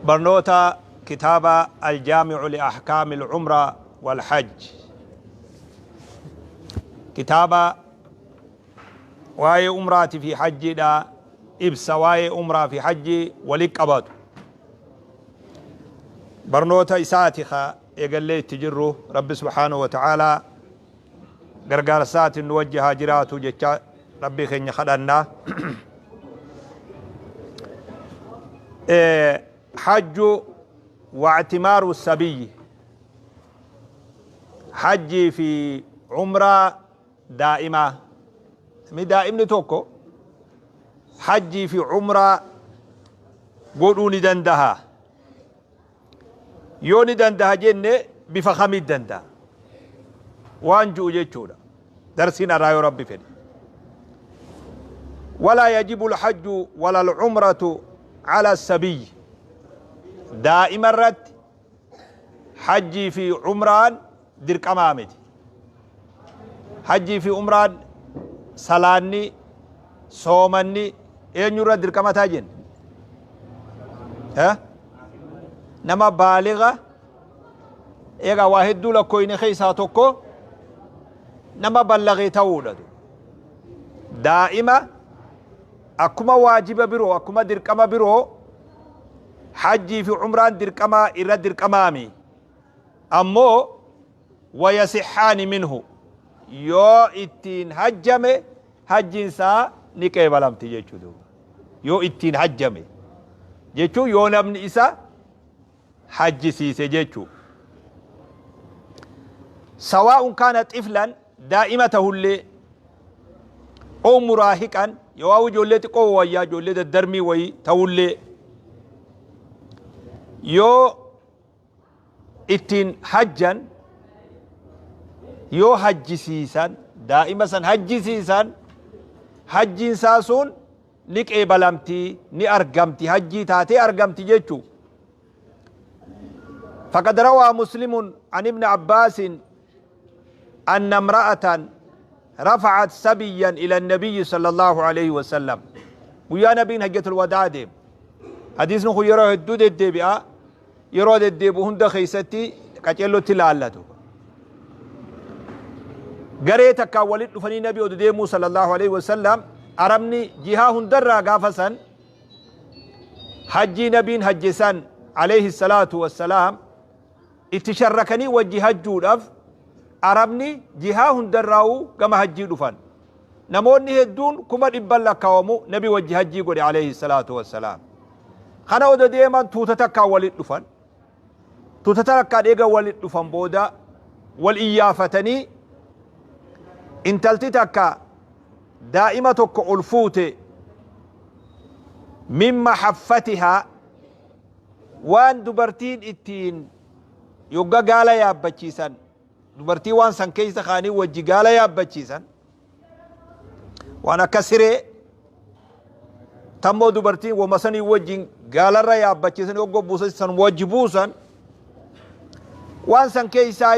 Barnoota kitaaba Aljaamicu liAhkaami Alcumra Walhajj, kitaaba waa'ee umraati fi hajjiidha ibsa, waa'ee umraa fi hajjii wali qabatu barnoota isaati ka eegallee itti jirru. Rabbi subhaanahu wa ta'aalaa gargaarsaatiin nu wajji haa jiraatu jecha Rabbii keenya kadhanna. Hajju wa'timaaru sabiyyi, hajjii fi umraa daa'imaa. Namni daa'imni tokko hajjii fi umraa godhuu ni dandaha? Yoo ni dandaha jenne, bifa kamiit dandaha waan ju'u jechuudha darsiin arraa, yoo Rabbi fedhe. Walaa yajibu alhajju wala alumratu ala sabiyyi, daa'ima irratti hajjii fi umraan dirqamaa miti. Hajjii fi umraan, salaanni, soomanni eenyu irra dirqamataa jenne? Nama baaliga. Egaa waa hedduu lakkoyne keessaa tokko nama ballagee ta'uudha. Daa'ima akkuma waajiba biroo, akkuma dirqama biroo, hajjii fi umraan dirqamaa irra dirqamaami. Ammoo wayasixaani minhu, yoo ittiin hajjame hajjiin isaa ni qeebalamti jechuudha. Yoo ittiin hajjame jechuun yoo namni isa hajjisiise jechuu. Sawaa'un kaana xiflan, daa'ima tahullee, oo muraahiqan, yoo ijoollee xiqqoo wayyaa, ijoollee daddarmii wayii tahullee, yoo ittiin hajjan, yoo hajjisiisan, daa'ima san hajjisiisan, hajjiin isaa sun ni qeebalamti, ni argamti, hajjii taatee argamti jechuu. فقد روى مسلم عن ابن عباس أن امرأة رفعت سبيا إلى النبي صلى الله عليه وسلم guyyaa nabiin hajjatul wadaa deem. Hadiisni kun yeroo hedduu deddeebi'a. Yeroo deddeebi'u hunda keessatti qaceellotti laallatu. Garee takkaan walitti dhufanii nabi odu deemuu sallallahu alaihi wasallam, Arabni jihaa hundarraa gaafa san hajjii nabiin hajje san alayhi salaatu wassalaam itti sharrakanii wajji hajjuudhaaf Arabni jihaa hundarraa'uu gama hajjii dhufan. Namoonni hedduun 100,000 lakkaawamu nabi wajji hajjii godhe alayhi salaatu wassalaam. Kana odo deeman tuuta takkaan walitti dhufan. Tuuta takkaan eega walitti dhufan booda wal iyyaafatanii, intalti takka daa'ima tokko ol fuute, min mahaffatihaa, waan dubartiin ittiin yogga gaala yaabbachiisan, dubartii waan san keessa kaanii wajji gaala yaabbachiisan, waan akka siree tammoo dubartiin wama sanii wajjin gaalarra yaabbachiisan, yogga buusan san wajji buusan, waan san keessaa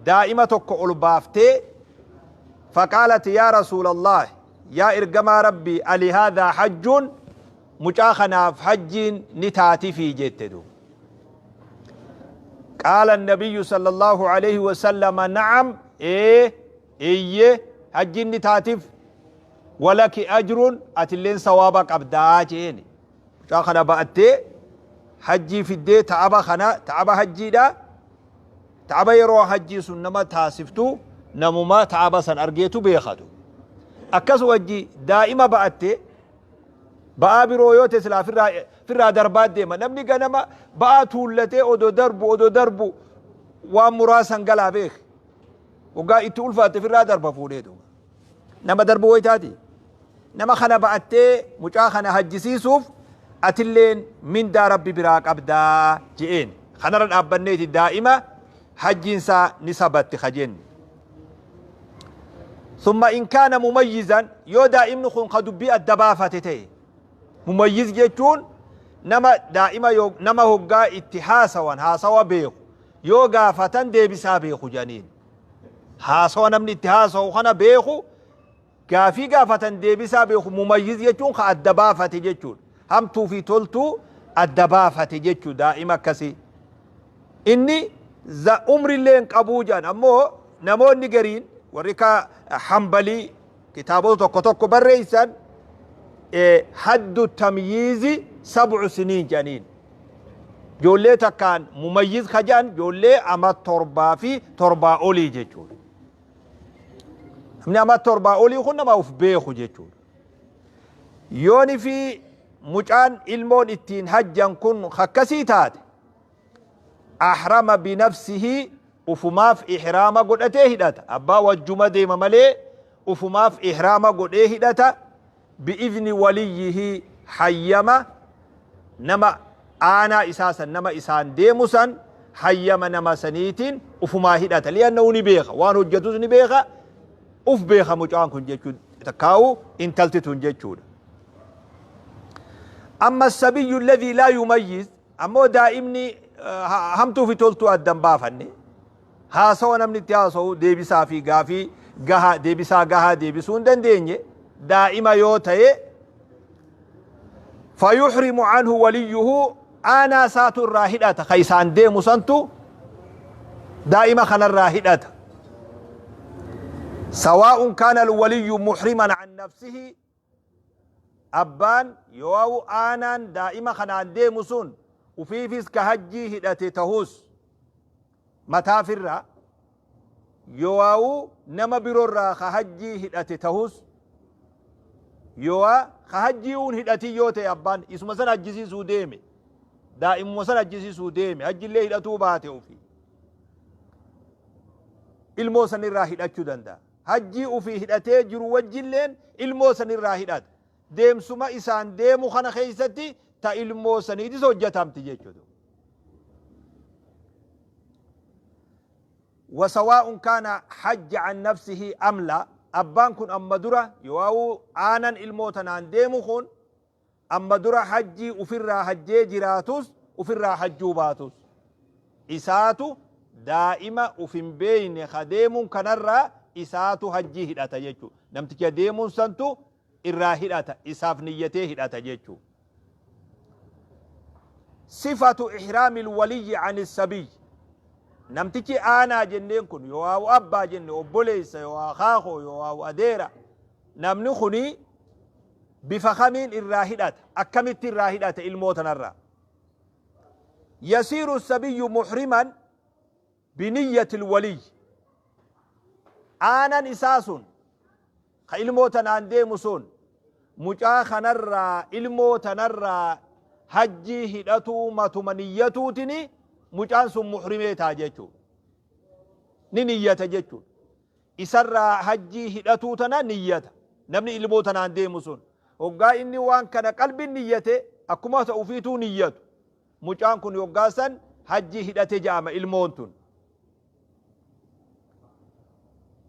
daa'ima tokko ol baaftee, faqaalat: "Yaa rasuulallah, yaa ergamaa Rabbii, ali haadhaa hajjuun? Mucaa kanaaf hajjiin ni taatifii?" jette duuba. قال النبي صلى الله عليه وسلم: "نعم، إيه إيه، hajjiin ni taatif، ولك أجر، atilleen sawaaba qabdaa" jeeni. Mucaa kana ba'attee hajjii fiddee, ta'aba kana, ta'aba hajjiidha. Ta'aba yeroo hajjii sun nama taasiftu namuma ta'aba san argeetu beekatu. Akkas wajji daa'ima ba'attee, ba'aa biroo yoo ta'e silaa firraa darbaa deema. Namni ganama ba'aa tuullatee odoo darbu waan muraasan galaa beek. Waggaa itti ulfaatte firraa darba fuudhee duuba. Nama darbu wayitaati. Nama kana ba'attee mucaa kana hajjisiisuuf atilleen mindaa Rabbi biraa qabdaa je'een. Kanarra dhaabbanneeti daa'ima hajjiinsaa ni sabatti kajenni. ثم إن كان مميزا، yoo daa'imni kun ka dubbii adda baafate ta'e. Mumayyiz jechuun nama daa'ima yoo nama hoggaa itti haasawan haasawa beeku, yoo gaafatan deebisaa beeku jedhaniin. Haasawa namni itti haasawu kana beeku, gaafii gaafatan deebisaa beeku. Mumayyiz jechuun ka adda baafate jechuudha. Hamtuu fi toltuu Adda baafate jechuu daa'ima akkasii. Inni umrillee hin qabuu jedhan. Ammoo namoonni gariin warri ka Hanbalii kitaabota tokko tokko barreessan, haddu tamyiizi 7 siniin jedhaniin. Ijoollee takkaan mumayyiz ka jedhan ijoollee ama 7 fi 7 olii jechuudha. Namni ama 7 olii kun nama of beeku jechuudha. Yooni fi mucaan ilmoon ittiin hajjan kun akkasii taate, ahrama binafsihi, ufumaaf ihraama godhatee hidhata. Abbaa wajjuma deema malee ufumaaf ihraama godhee hidhata. Bi'izni waliyyihi, hayyama nama aanaa isaa san, nama isaan deemu san, hayyama nama saniitiin ufumaa hidhata. Li'annahu ni beeka, waan hojjetus ni beeka, uf beeka mucaan kun jechuudha, takkaa'u intalti tun jechuudha. Amma sabiyyu alladhii laa yumayyiz, ammoo daa'imni hamtuu fi toltuu addan baafanne, haasawa namni itti haasa'u deebisaa fi gaafii gahaa deebisaa gahaa deebisuu hin dandeenye daa'ima yoo ta'e, fayuhrimu anhu waliyyuhu, aanaa isaatu irraa hidhata, ka isaan deemu santu daa'ima kanarraa hidhata. Sawaa'un kaana alwaliyyu muhriman an nafsihi, abbaan yoo aanaan daa'ima kanaan deemu sun ufiifis ka hajjii hidhate tahus mataafirraa, yoo'u nama birorraa ka hajjii hidhate tahus, yoo ka hajjii uun hidhatin yoo ta'e, abbaan isuma san hajjisiisuu deeme, daa'imuma san hajjisiisuu deeme, hajjillee hidhatuu baate, ufi ilmoo san irraa hidhachuu danda'a. Hajjii ufii hidhatee jiru wajjilleen ilmoo san irraa hidhata. Deemsuma isaan deemu kana keessatti ta ilmoo saniitis hojjetamti jechuudha. Wasawaa'un kaana hajja an nafsihi amla, abbaan kun amma dura yoo aanan ilmoo tanaan deemu kun amma dura hajjii ufirraa hajjee jiraatus, ufirraa hajjuu baatus, isaatu daa'ima uf hin beeyne ka deemuun kanarraa isaatu hajjii hidhata jechuudha. Namticha deemuun santu irraa hidhata, isaaf niyyatee hidhata jechuudha. Sifatu ihraamil waliyyi ani sabiyyi. Namtichi aanaa jenneen kun, yoo abbaa jenne, obboleessa, yoo akaakoo, yoo adeera, namni kuni bifa kamiin irraa hidhata, akkamitti irraa hidhata ilmoo tanarraa? Yasiiru sabiyyu muhriman biniyyatil waliyyi. Aanan isaa sun ka ilmoo tanaan deemu sun mucaa kanarraa, ilmoo tanarraa hajjii hidhatuu matuma niyyatuutini mucaan sun muhrimee ta'a jechuudha. Ni niyyata jechuudha. Isarraa hajjii hidhatuu tana niyyata. Namni ilmoo tanaan deemu sun. Hoggaa inni waan kana qalbiin niyyate, akkuma isa ufiituu niyyatu, mucaan kun hoggaa san hajjii hidhate ja'ama ilmoon tun.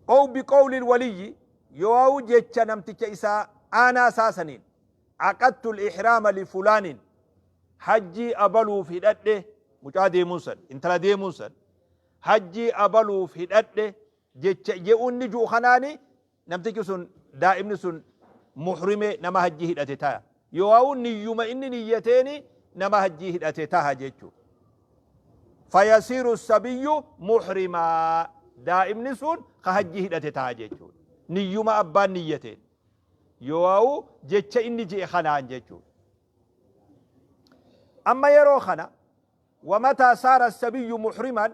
Ow biqawlil waliyyi, yoo jecha namticha isaa aanaa isaa saniin, aqattul ihraama li fulaanin, hajjii abaluuf hidhadhe, mucaa deemuun san, intala deemuun san, hajjii abaluuf hidhadhe jecha je'uun ju'u kanaani namtichi sun, daa'imni sun muhrime, nama hajjii hidhate ta'a. Yoo niyyuma inni niyyateeni nama hajjii hidhate taha jechuudha. Fayasiiru sabiyyu muhrimaa, daa'imni sun ka hajjii hidhate taha jechuudha. Niyyuma abbaan niyyateen. Yoo jecha inni je'e kanaan jechuudha. Amma yeroo kana, wamataa saara sabiyyu muhriman,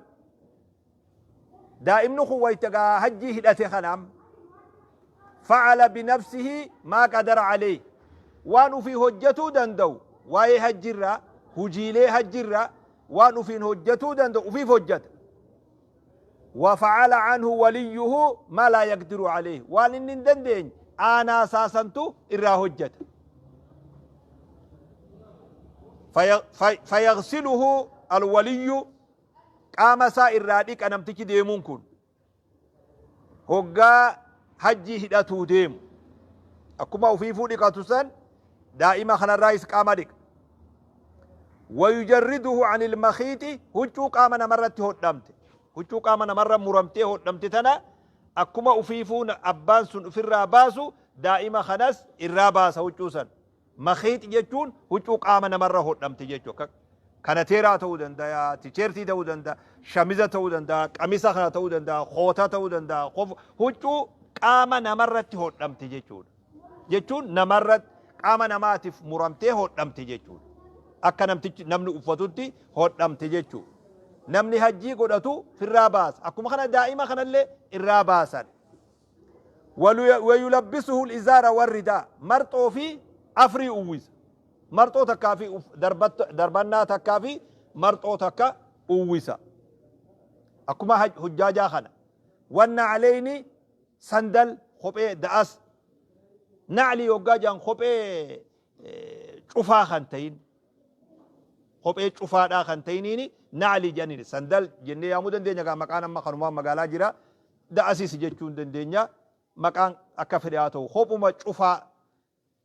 daa'imni kun wayta gaa hajjii hidhate kanaam, facala binafsihi maa qadara alayhi, waan ufii hojjetuu danda'u, waa'ee hajjirraa, hujiilee hajjirraa waan ufiin hojjetuu danda'u ufiif hojjeta. Wa facala anhu waliyyuhu maa laa yaqdiru alayhi, waan inni hin dandeenye aanaa saasantu irraa hojjeta. Fayaghsiluhu alwaliyyu, qaama isaa irraa dhiqa namtichi deemuun kun hoggaa hajjii hidhatuu deemu, akkuma ufiifuu dhiqatu san daa'ima kanarraayis qaama dhiqa. Wayujarriduhu an ilmakhiixi, huccuu qaama namarratti hodhamte, huccuu qaama namarra muramtee hodhamte tana akkuma ufiifuu abbaan sun ufirraa baasu daa'ima kanas irraa baasa huccuu san. Makhiix jechuun huccuu qaama namarra hodhamte jechuudha. Akka kanateeraa ta'uu danda'a, ticheertii ta'uu danda'a, shamiza ta'uu danda'a, qamisa kana ta'uu danda'a, koota ta'uu danda'a. Huccuu qaama namarratti hodhamte jechuudha. Jechuun namarratti qaama namaatiif muramtee hodhamte jechuudha. Akka namtichi namni uffatutti hodhamte jechuudha. Namni hajjii godhatu firraa baasa. Akkuma kana daa'ima kanallee irraa baasan. Wayulabbisuhu al-izaara warridaa marxoo fi afrii uwwisa. Marxoo takkaa fi darbannaa takkaa fi marxoo takka uwwisa. Akkuma hujjaajaa kana. Wanna aleyni sandal kophee da'as. Na'li yoggaa jedhan kophee cufaa kan ta'in. Kophee cufaadhaa kan ta'iniini na'li jedhaniini. Sandal jennee yaamuu dandeenya gaa maqaan amma kanumaan magaalaa jira. Da'asis jechuu hin dandeenya. Maqaan akka fedhe haa ta'u. Kophuma cufaa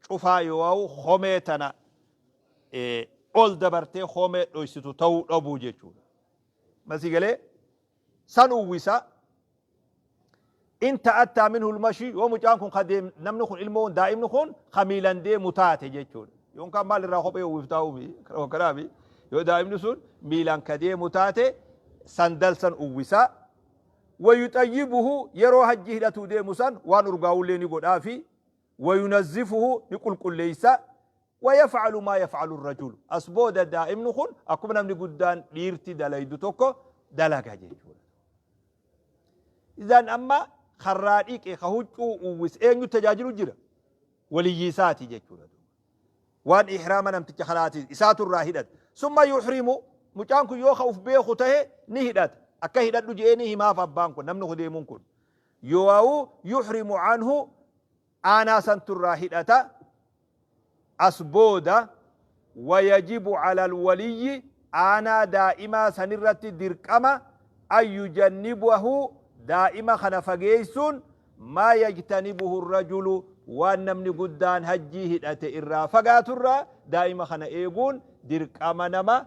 cufaa yoo komee tana ol dabartee komee dhoysitu ta'uu dhabuu jechuudha. Masii galee san uwwisa. In ta'attaa minhu lmashi yoo mucaan kun kadeem namni kun ilmoon daa'imni kun ka miilan deemu taate jechuudha. Yoon kaan maal irraa kophee uwwiftaa umi kanaafi yoo daa'imni sun miilaan ka deemu taate sandal san uwwisa. Wayuxayyibuhu yeroo hajji hidhatuu deemu san waan urgaa'ullee ni godhaafi. Wayunazzifuhu ni qulqulleeysa. Wayaf'alu maa yaf'alu rajulu as booda daa'imni kun akkuma namni guddaan dhiirti dalaydu tokko dalaga jechuudha. Izaan amma karraa dhiqe ka huccuu uwwis eenyu tajaajilu jira? Waliyyii isaati jechuudha. Waan ihraama namticha kanaati isaatu irraa hidhata. Summa yuhrimu mucaan kun yoo ka uf beeku tahe ni hidhata. Akka hidhadhu je'ee ni himaaf abbaan kun namni deemuun kun. Yoo yuhrimu anhu aanaa santu irraa hidhata. As booda wayajibu ala alwaliyyi aanaa daa'imaa sanirratti dirqama an yujannibahu daa'ima kana fageessuun maa yajtanibuhu rajulu waan namni guddaan hajjii hidhate irraa fagaaturraa daa'ima kana eeguun dirqama nama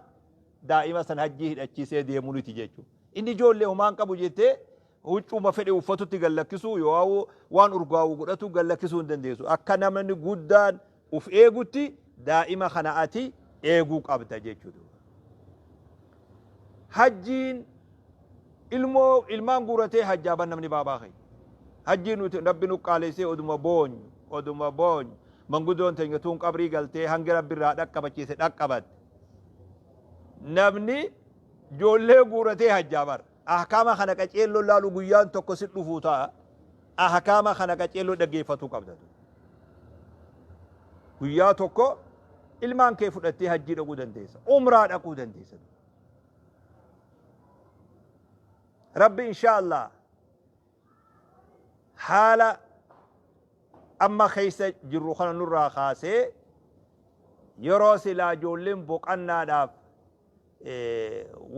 daa'ima san hajjii hidhachiisee deemuniti jechuudha. Inni ijoollee homaan qabu jettee huccuuma fedhe uffatutti gad lakkisuu yoo waan urgaa'u godhatu gad lakkisuu hin dandeessu. Akka namni guddaan uf eegutti daa'ima kana ati eeguu qabda jechuudha. Hajjiin ilmoo ilmaan guuratee hajjaaban namni baabaa kee. Hajjii nuti rabbi nu qaalessee oduma boonyu oduma boonyu manguddoon teenya tuun qabrii galtee hanga rabbi irraa dhaqqabachiise dhaqqabatte. Namni ijoollee guuratee hajjaa bara. Ahkaama kana qaceelloo laalu guyyaan tokko si dhufuu ta'a. Ahkaama kana qaceelloo dhaggeeffatuu qabda. Guyyaa tokko ilmaan kee fudhattee hajjii dhaquu dandeessa. Umraa dhaquu dandeessa. Rabbi insha Allah haala amma keessa jirru kana nurraa kaasee yeroo silaa ijoolleen boqannaadhaaf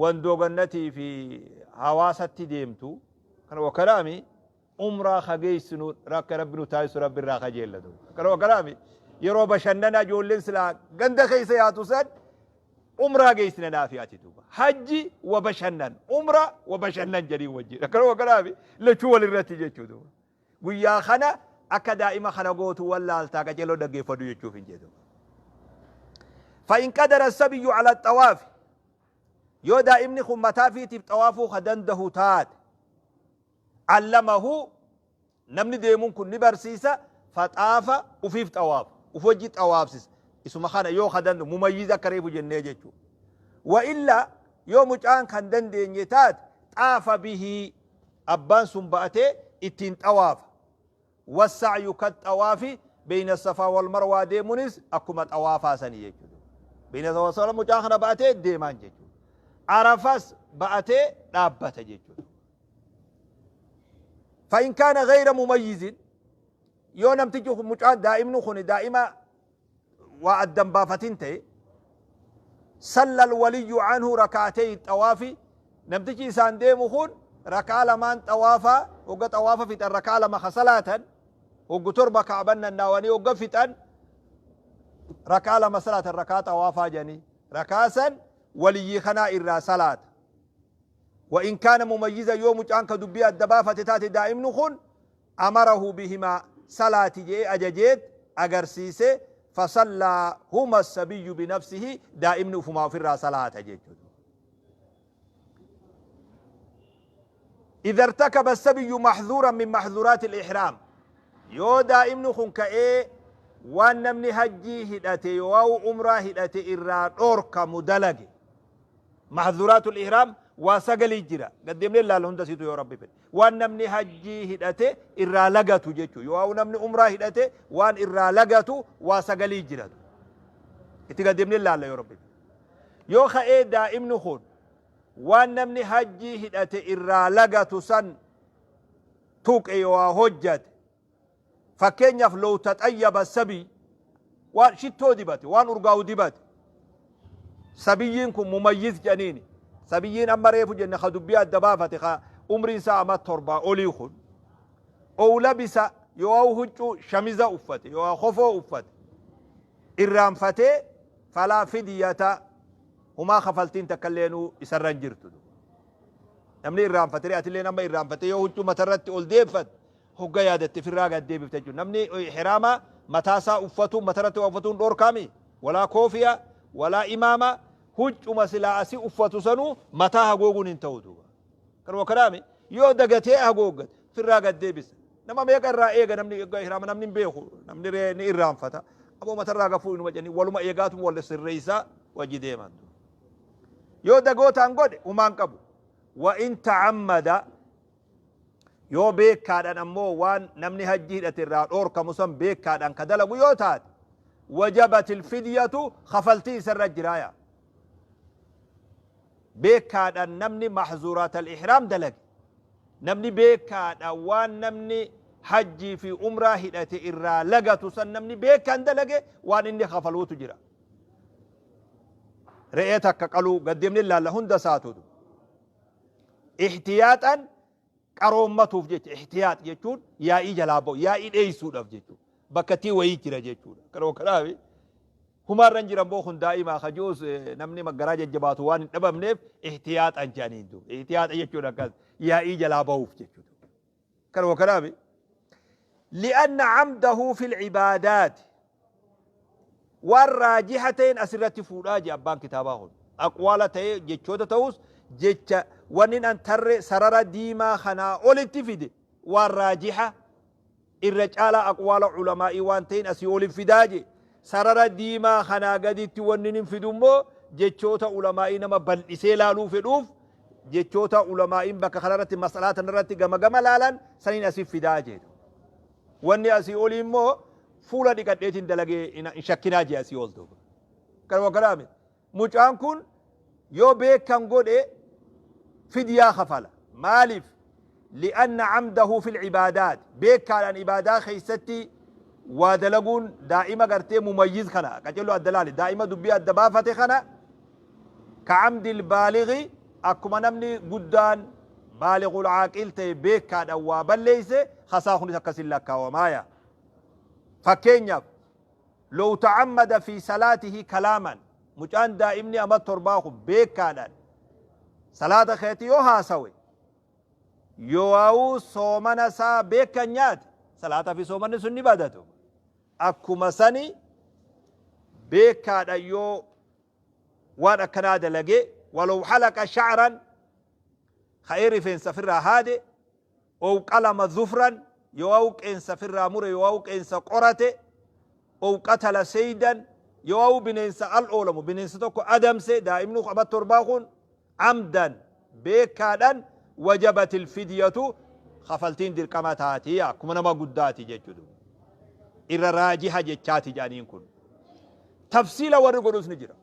wandoo gannatii fi hawaasatti deemtu kana wakalaami umraa ka geessinu akka rabbi nu taasisu rabbi irraa kajeellatu kana wakalaami yeroo bashannana ijoolleen silaa ganda keessa yaatu san umraa geessina naafi ati duuba hajji wa bashannan umraa wa bashannan jedhiin wajjin akkana wakalaami lachuu walirratti jechuu duuba guyyaa kana akka daa'ima kana gootu wallaaltaa qaceeloo dhaggeeffadhu jechuuf hin jedhu. Fa'in qadara sabiyyu ala xawaafi yoo daa'imni kun mataa fiitiif xawaafuu ka dandahu taate allamahu namni deemuun kun ni barsiisa faxaafa ufiif xawaafa uf wajji xawaafsisa isuma kana yoo ka danda'u mumayyiza akka reefu jennee jechuudha. Wa illaa yoo mucaan kan dandeenye taate xaafa bihii abbaan sun ba'atee ittiin xawaafa. Wassa'yu kaxxawaafi beeyna safaa wal marwaa deemunis akkuma xawaafaa sanii jechuudha. Beeyna safaa wal mucaa kana ba'atee deemaan jechuudha. Arafas ba'atee dhaabbata jechuudha. Fa'in kaana gayra mumayyizin yoo namtichi kun mucaan daa'imni kun daa'ima waa addan baafatin ta'e salla alwaliyyu anhu raka'atay xawaafi namtichi isaan deemu kun rakaa lamaan xawaafaa hogga xawaafa fixan rakaa lama ka salaatan hoggu torba ka'ban nannaawanii hogga fixan rakaa lama salaatan rakaa xawaafaa jedhanii rakaa san waliyyii kanaa irraa salaata wa in kaana mumayyiza yoo mucaan ka dubbii adda baafate taate daa'imni kun amarahu bihimaa salaati je'ee ajajeet agarsiise. Fasallaa huma sabiyyu binafsihi, daa'imni ufumaa ofirraa salaata jechuudha. Idha irtakaba sabiyyu maxzuuran min maxzuuraati al-ihraam, yoo daa'imni kun ka'ee waan namni hajjii hidhate yookaan umraa hidhate irraa dhoorkamu dalage. Mahzuraatul ihraam waa sagalii jira. Gad deemnee ilaalla hunda isiitu yoo Rabbi fedhe. Waan namni hajjii hidhate irraa lagatu jechuudha. Yoo namni umraa hidhate waan irraa lagatu waa sagalii jira. Itti gad deemnee ilaalla yoo Rabbi fedhe. Yoo ka'ee daa'imni kun waan namni hajjii hidhate irraa lagatu san tuqe yoo hojjate, fakkeenyaaf, low taxayyaba sabiy, waan shittoo dibate, waan urgaa'u dibate. Sabiyyiin kun mumayyiz jedhaniini. Sabiyyiin amma reefu jenne, ka dubbii adda baafate, ka umriin isaa ama 7 olii kun. Ow labisa, yoo huccuu shamiza uffate yoo kofoo uffate irraanfatee, falaa fidyata, humaa kafaltiin takka illeenuu isarra hin jirtu. Namni irraanfate, atilleen amma irraanfate yoo huccuu matarratti ol deeffatte, hogga yaadatte firraa gad deebifte jechuudha. Namni ihraama mataa isaa uffatuun, matarratti waa uffatuun dhoorkaami. Walaa koofiya, walaa imaama, huccuma silaa asii uffatu sanuu mataa hagooguun hin ta'u duuba. Kanuma kanaami yoo dagatee hagooggate firraa gad deebisa. Nama meeqa irraa eega namni ihraama? Namni hin beeku, namni ree ni irraanfata. Aboo matarraa gafuu inuma jedhanii waluma eegaatuma wal sirreessaa wajji deeman. Yoo dagootaan godhe humaan qabu. Wa in ta'ammada, yoo beekkaadhaan ammoo waan namni hajji hidhate irraa dhoorkamu san beekkaadhaan ka dalagu yoo taate, wajabatil fidyatu, kafaltii isarra jiraaya. Beekkaadhaan namni mahzuuraatal ihraam dalage, namni beekkaadhaan waan namni hajjii fi umraa hidhate irraa lagatu san namni beekkaan dalage, waan inni kafaluutu jira. Re'ee takka qaluu, gaddeemni ilaalla hunda isaatuutu. Ihtiyaaxan, qaroommatuuf jecha. Ihtiyaax jechuun yaa'ii jalaa ba'u, yaa'ii dheeysuudhaaf jechuudha. Bakka tii wayii jira jechuudha. Kanuma kanaaf humaarra hin jiran boo kun daa'imaa kajuus namni garaa jajjabaatu waan hin dhabamneef ihtiyaaxan jedhaniin duuba. Ihtiyaaxa jechuun akkas yaa'ii jalaa ba'uuf jechuudha. Kanuma kanaaf li'anna camdahu fil cibaadaati, waan raajiha ta'een asirratti fuudhaa jee abbaan kitaabaa kun. Aqwaala ta'ee jechoota ta'us, jecha wannin an tarree sarara diimaa kanaa olitti fide waan raajiha irra caalaa aqwaala ulamaa'ii waan ta'in asii olin fidaa jee. Sarara diimaa kanaa gaditti wannin hin fidu immoo jechoota ulamaa'ii nama bal'isee laaluu fedhuuf, jechoota ulamaa'iin bakka kanarratti mas'alaa tanarratti gama gama laalan saniin asii fidaa jee. Wanni asii olii immoo fuula dhiqadheetiin dalagee hin shakkinaa jee asii ol duuba. Kanuma kanaami. Mucaan kun yoo beekan godhe fidyaa kafala. Maaliif? Li'anna camdahu fil ibaadaat. Beekaadhaan ibaadaa keessatti waa dalaguun daa'ima gartee mumayyiz kana qacello adda laale, daa'ima dubbii adda baafate kana, ka camdil baaligi, akkuma namni guddaan baalighul aaqil ta'e beekaadhaan waa balleeyse, hasaa kunis akkasin lakkaawamaaya. Fakkeenyaaf, low ta'ammada fi salaatihi kalaaman, mucaan daa'imni ama 7 kun beekaadhaan salaata keetti yoo haasawe, yoo'uu soomana isaa beekan nyaate, salaata fi soomanni sun ni badatu. Akkuma sani beekaadhaan yoo waan akkanaa dalage, walow halaqa sha'ran, ka'ee rifeensa ofirraa haade, ow qalama zufran, yoo qeensa ofirraa mure, yoo qeensa qorate, ow qatala seydan, yoo bineensa al oolamu, bineensa tokko adamse, daa'imni ama 7 kun amdan, beekaadhaan, wajabatil fidyatu, kafaltiin dirqama taati, akkuma nama guddaati jechuudha. Irra raajiha jechaati jedhaniin kun. Tafsiila warri godhus ni jira.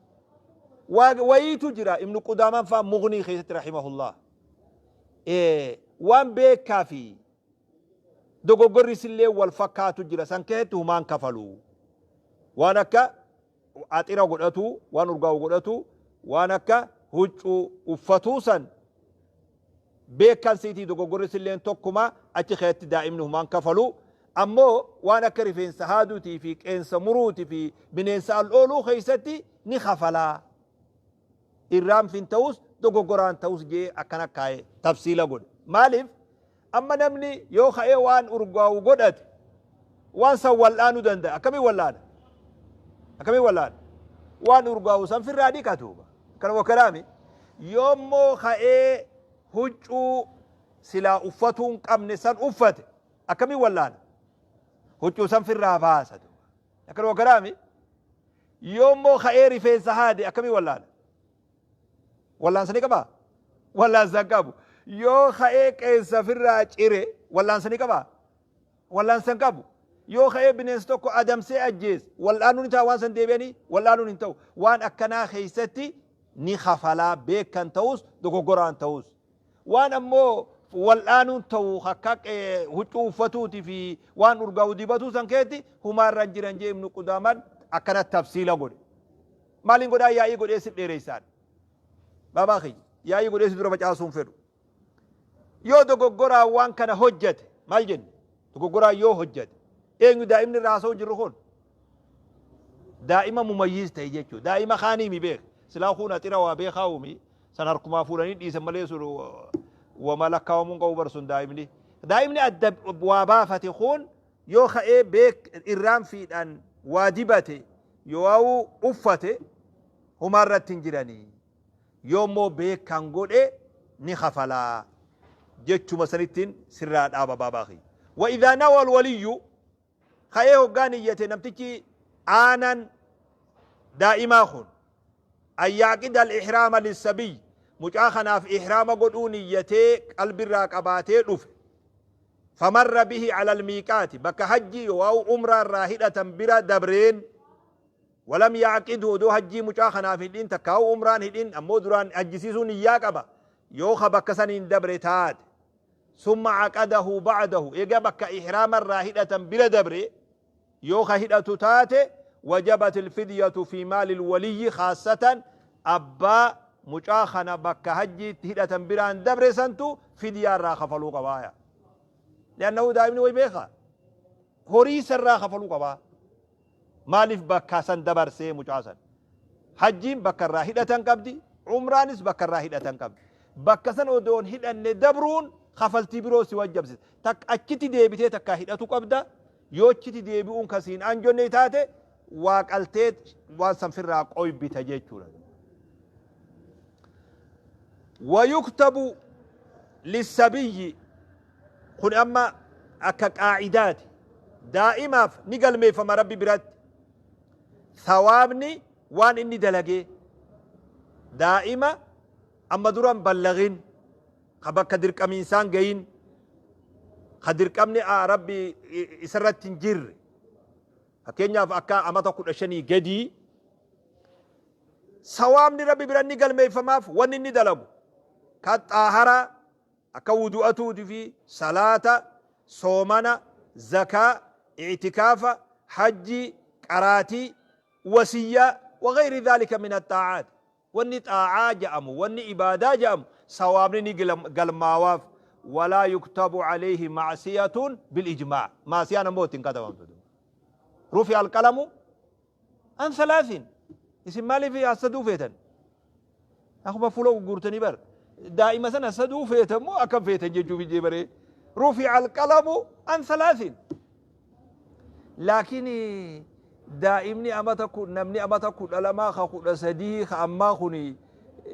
Wayiitu jira, Ibnu Qudaamaan faa Mugnii keessatti rahimahullah. Waan beekaa fi dogoggorri isillee wal fakkaatu jira, san keessatti humaan kafalu. Waan akka axira godhatu, waan urgaa'u godhatu, waan akka huccuu uffatuu san beekan siitii dogoggorri isilleen tokkuma, achi keessatti daa'imni humaan kafalu. Ammoo waan akka rifeensa haaduutii fi qeensa muruutii fi bineensa al ooluu keessatti ni kafalaa. Irraanfin ta'us dogoggoraan ta'us jee akkana kaa'e, tafsiila godhe. Maaliif? Amma namni yoo ka'ee waan urgaa'u godhate waan san wal'aanuu danda'a. Akkamiin wal'aana? Akkamiin wallaana? Waan urgaa'u san firraa dhiqa duuba. Kana wakkalaami. Yoommoo ka'ee huccuu silaa uffatuu hin qabne san uffate akkamiin wallaana? Huccuu san firraa baasa duuba. Akkana wakkalaami. Yoommoo ka'ee rifeensa haade akkamiin wallaana? Wallaansa ni qabaa? Wallaansa hin qabu. Yoo ka'ee qeensa firraa cire wallaansa ni qabaa? Wallaansa hin qabu. Yoo ka'ee bineensa tokko adamsee ajjeese wal'aanuun ni ta'a waan san deebi'anii wal'aanuun hin ta'u. Waan akkanaa keessatti ni kafalaa beekan ta'us dogoggoraan ta'us. Waan ammoo wal'aanuun ta'u akka huccuu uffatuuti fi waan urgaa'u dibatuu san keetti humaa irra hin jiran jee Ibnu Qudaamaan akkana tafsiila godhe. Maaliin godhaa yaa'ii godhee si dheereessaan. Baabaa kiyya yaa'ii godhee si dura facaasuun fedhu. Yoo dogoggoraan waan kana hojjate maal jenne? Dogoggoraan yoo hojjate eenyu daa'imni irraa haasa'u jirru kun? Daa'ima mumayyiz ta'e jechuudha. Daa'ima kaanii mi beek. Silaa kun axira waa beekaa uumi. San harkumaa fuudhanii dhiisan malee sun wama lakkaawamuun qabu bar sun daa'imni. Daa'imni adda waa baafate kun yoo ka'ee beek irraanfiidhaan waa dibate yoo uffate humaa irratti hin jiranii. Yoo immoo beekaan godhe ni kafala jechuma sanittiin sirraa dhaaba baabaa kiyya. Wa idhaa nawa alwaliyyu ka'ee hoggaa niyyate namtichi aanan daa'imaa kun an yacqida al-ihraama lissabiy mucaa kanaaf ihraama godhuu niyyatee qalbirraa qabaatee dhufe famarra bihi ala almiiqaati bakka hajjii yookaan umraa irraa hidhatan bira dabreen Walam yacqidhu odoo hajjii mucaa kanaaf hin hidhin takkaa'uu umraan hidhin ammoo duraan hajjisiisuu niyyaa qaba yoo ka bakka saniin dabre taate summa caqadahu ba'dahu eega bakka ihraama irraa hidhatan bira dabre yoo ka hidhatu taate wajabat ilfidyatu fi maali lwaliyyi khaassatan abbaa mucaa kana bakka hajjiitti hidhatan biraan dabre santu fidyaa irraa kafaluu qabaaya li'annahu daa'imni way beeka horii isarraa kafaluu qabaa Maaliif bakka san dabarsee mucaa san? Hajjiin bakka irraa hidhatan qabdi, umraanis bakka irraa hidhatan qabdi. Bakka san odoon hidhanne dabruun kafaltii biroo si wajjabsisa. Takka achitti deebitee takka hidhatu qabda, yoo achitti deebi'uun ka siin anjonne taate waa qaltee waan san firraa qoybita jechuudha. Wayuktabu lissabiyyi Kun amma akka qaa'idaati. Daa'imaaf ni galmeeffama Rabbi biratti. Thawaabni waan inni dalagee. Daa'ima amma dura hin ballaghin, ka bakka dirqamiinsaan gahin, ka dirqamni Rabbi isarratti hin jirre. Fakkeenyaaf akka amata 15 gadii sawaabni Rabbi bira ni galmeeffamaaf wanni inni dalagu. Ka xaaharaa akka wudu'atuuti fi salaata, soomana, zakaa, i'tikaafa, hajjii, qaraatii, wasiyyaa, wa ghayri dhaalika min axxaa'aat. Wanni xaa'aa ja'amu, wanni ibaadaa ja'amu sawaabni ni galmaawaaf. Walaa yuktabu alayhi ma'siyatun bil ijmaa'. Ma'siyaan ammoo itti hin katabamtu. Rufi'a alqalamu An salaasin. Isin maaliif hassaduu feetan? Akkuma fuula gurgurtanii bar. Daa'ima sana hassaduu feetan moo akkam feetan jechuuf ijee baree. Rufi'a alqalamu an salaasin. Laakiin daa'imni amata namni amata 12 ka 13 ka ammaa kun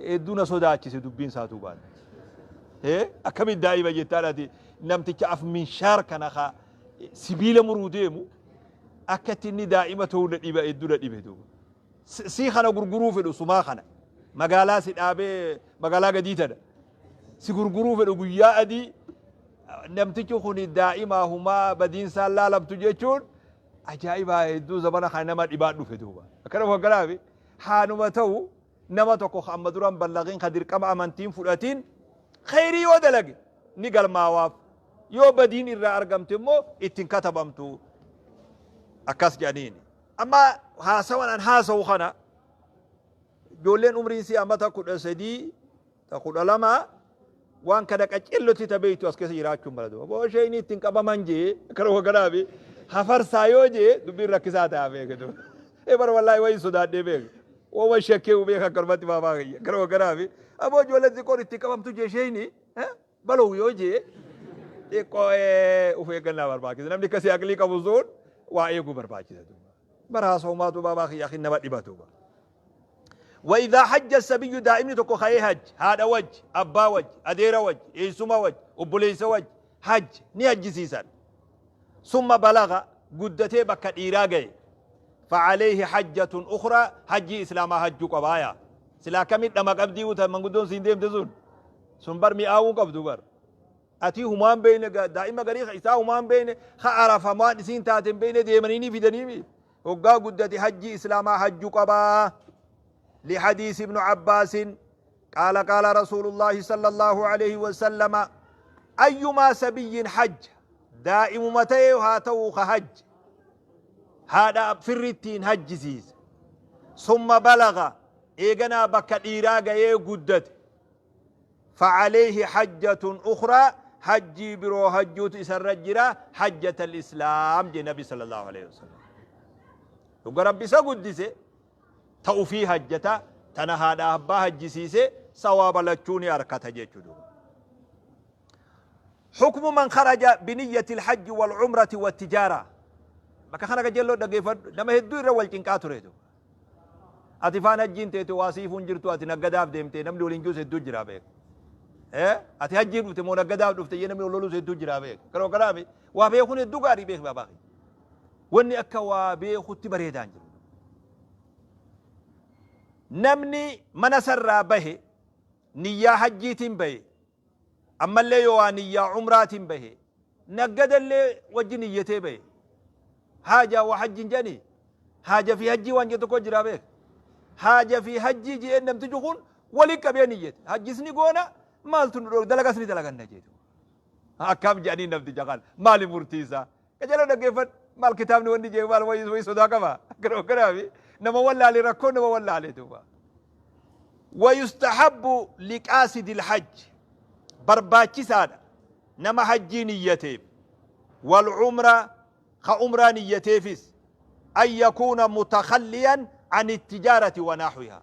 hedduu na sodaachise dubbiin isaatuu baate. Akkamiin daa'ima jettaan ati namticha af minshaar kana ka sibiila muruu deemu akka itti inni daa'ima ta'uu na dhiba hedduu na dhibe duuba. Sii kana gurguruu fedhu sumaa kana magaalaa si dhaabee magaalaa gadii tana si gurguruu fedhu guyyaa adii namtichi kun daa'imaa humaa badiinsaan laalamtu jechuun ajaa'ibaa hedduu zamana kana nama dhibaa dhufe duuba. Akkana wakkanaafi haanuma ta'u nama tokko ka amma duran ballagin ka dirqama amantiin fudhatiin kheyrii yoo dalage ni galmaawaaf yoo badiin irraa argamte immoo itti hin katabamtu akkas jedhaniini. Amma haasawan an haasawu kana ijoolleen umriin sii amata 13 ta 12 waan kana qacellotti ta beektu as keessa jiraachuun mala duuba. Boo isheen ittiin qabaman jee kana waganaafi hafarsaa yoo jee dubbiin rakkisaa ta'a beeke duuba. Ee bara wallaahi wayi sodaadhee beeke. Wama shakkee beeka akkanumatti baabaa kiyya kana waganaafi aboo ijoolleen xiqqoon ittiin qabamtu jee isheen baloo yoo jee xiqqoo of eeggannaa barbaachisa. Namni akkasii aqlii qabu sun waa eeguu barbaachisa duuba. Bar haasawumaatu baabaa kiyya akhin nama dhiba duuba. وإذا حج الصبي daa'imni tokko ka'ee hajj haadha wajji, abbaa wajji, adeera wajji, eessuma wajji, obboleessa wajji hajj ni hajjisiisan. ثم بلغ guddatee bakka dhiiraa gaye فعليه حجة أخرى hajjii islaamaa hajjuu qabaaya. Silaa akkamitti dhama qabdii uta manguddoon siin deemte sun sun bar mi'aawuu qabdu bar. Atii humaan beeyne daa'ima garii isaa humaan beeyne ka arafamaan isiin taate hin beeyne deemanii ni fidanii hoggaa guddate hajjii islaamaa hajjuu qabaa. لحديث ابن عباس قال قال رسول الله صلى الله عليه وسلم أيما صبي حج دائم متى هاتو خهج هذا فرتين حج سيس ثم بلغ إيغنا بك إيراغ قدت فعليه حجة أخرى حجي برو حجوت إسر حجة الإسلام جي النبي صلى الله عليه وسلم يقول ربي سقدسه ta'u fi hajjata tana haadha abbaa hajjisiise sawaaba lachuu ni arkata jechuudha. حكم من خرج بنية الحج والعمرة والتجارة bakka kana qajeelloo dhaggeeffadhu nama hedduu irra wal cinqaa tureetu. Ati faan hajjiin teetu waa siifuun jirtu ati naggadaaf deemte namni waliin jiru hedduu jira beek. Ati hajjii dhufte moo naggadaaf dhufte jee namni wal lolus hedduu jira beek. Kanoo kanaaf waa beekuun hedduu gaarii beek baabaa. Wanni akka waa beekutti bareedaan jiru. Namni mana sarraa bahe niyyaa hajjiitiin bahe ammallee yoo waa niyyaa umraatiin bahe naggadallee wajji niyyatee bahe haajaa waa hajjiin jedhanii haaja fi hajjii waan jedhu tokko jira beek haaja fi hajjii jedheen namtichi kun waliin qabee niyyate hajjisni goona maaltu nu dhoorga dalagas ni dalaganna jedhu akkam jedhanii namticha kan maali murtii isaa Qajeeloo dhaggeeffadhu. Maal kitaabni wanni jee maal wayii wayii sodaa qaba. Akkana akkanaafi nama wallaale rakkoon nama wallaale duuba. Wayustahabbu liqaasidil hajj barbaachisaadha nama hajjii niyyateef wal umra ka umraa niyyateefis an yakuuna mutakhalliyan an ittijaarati wa nahwiha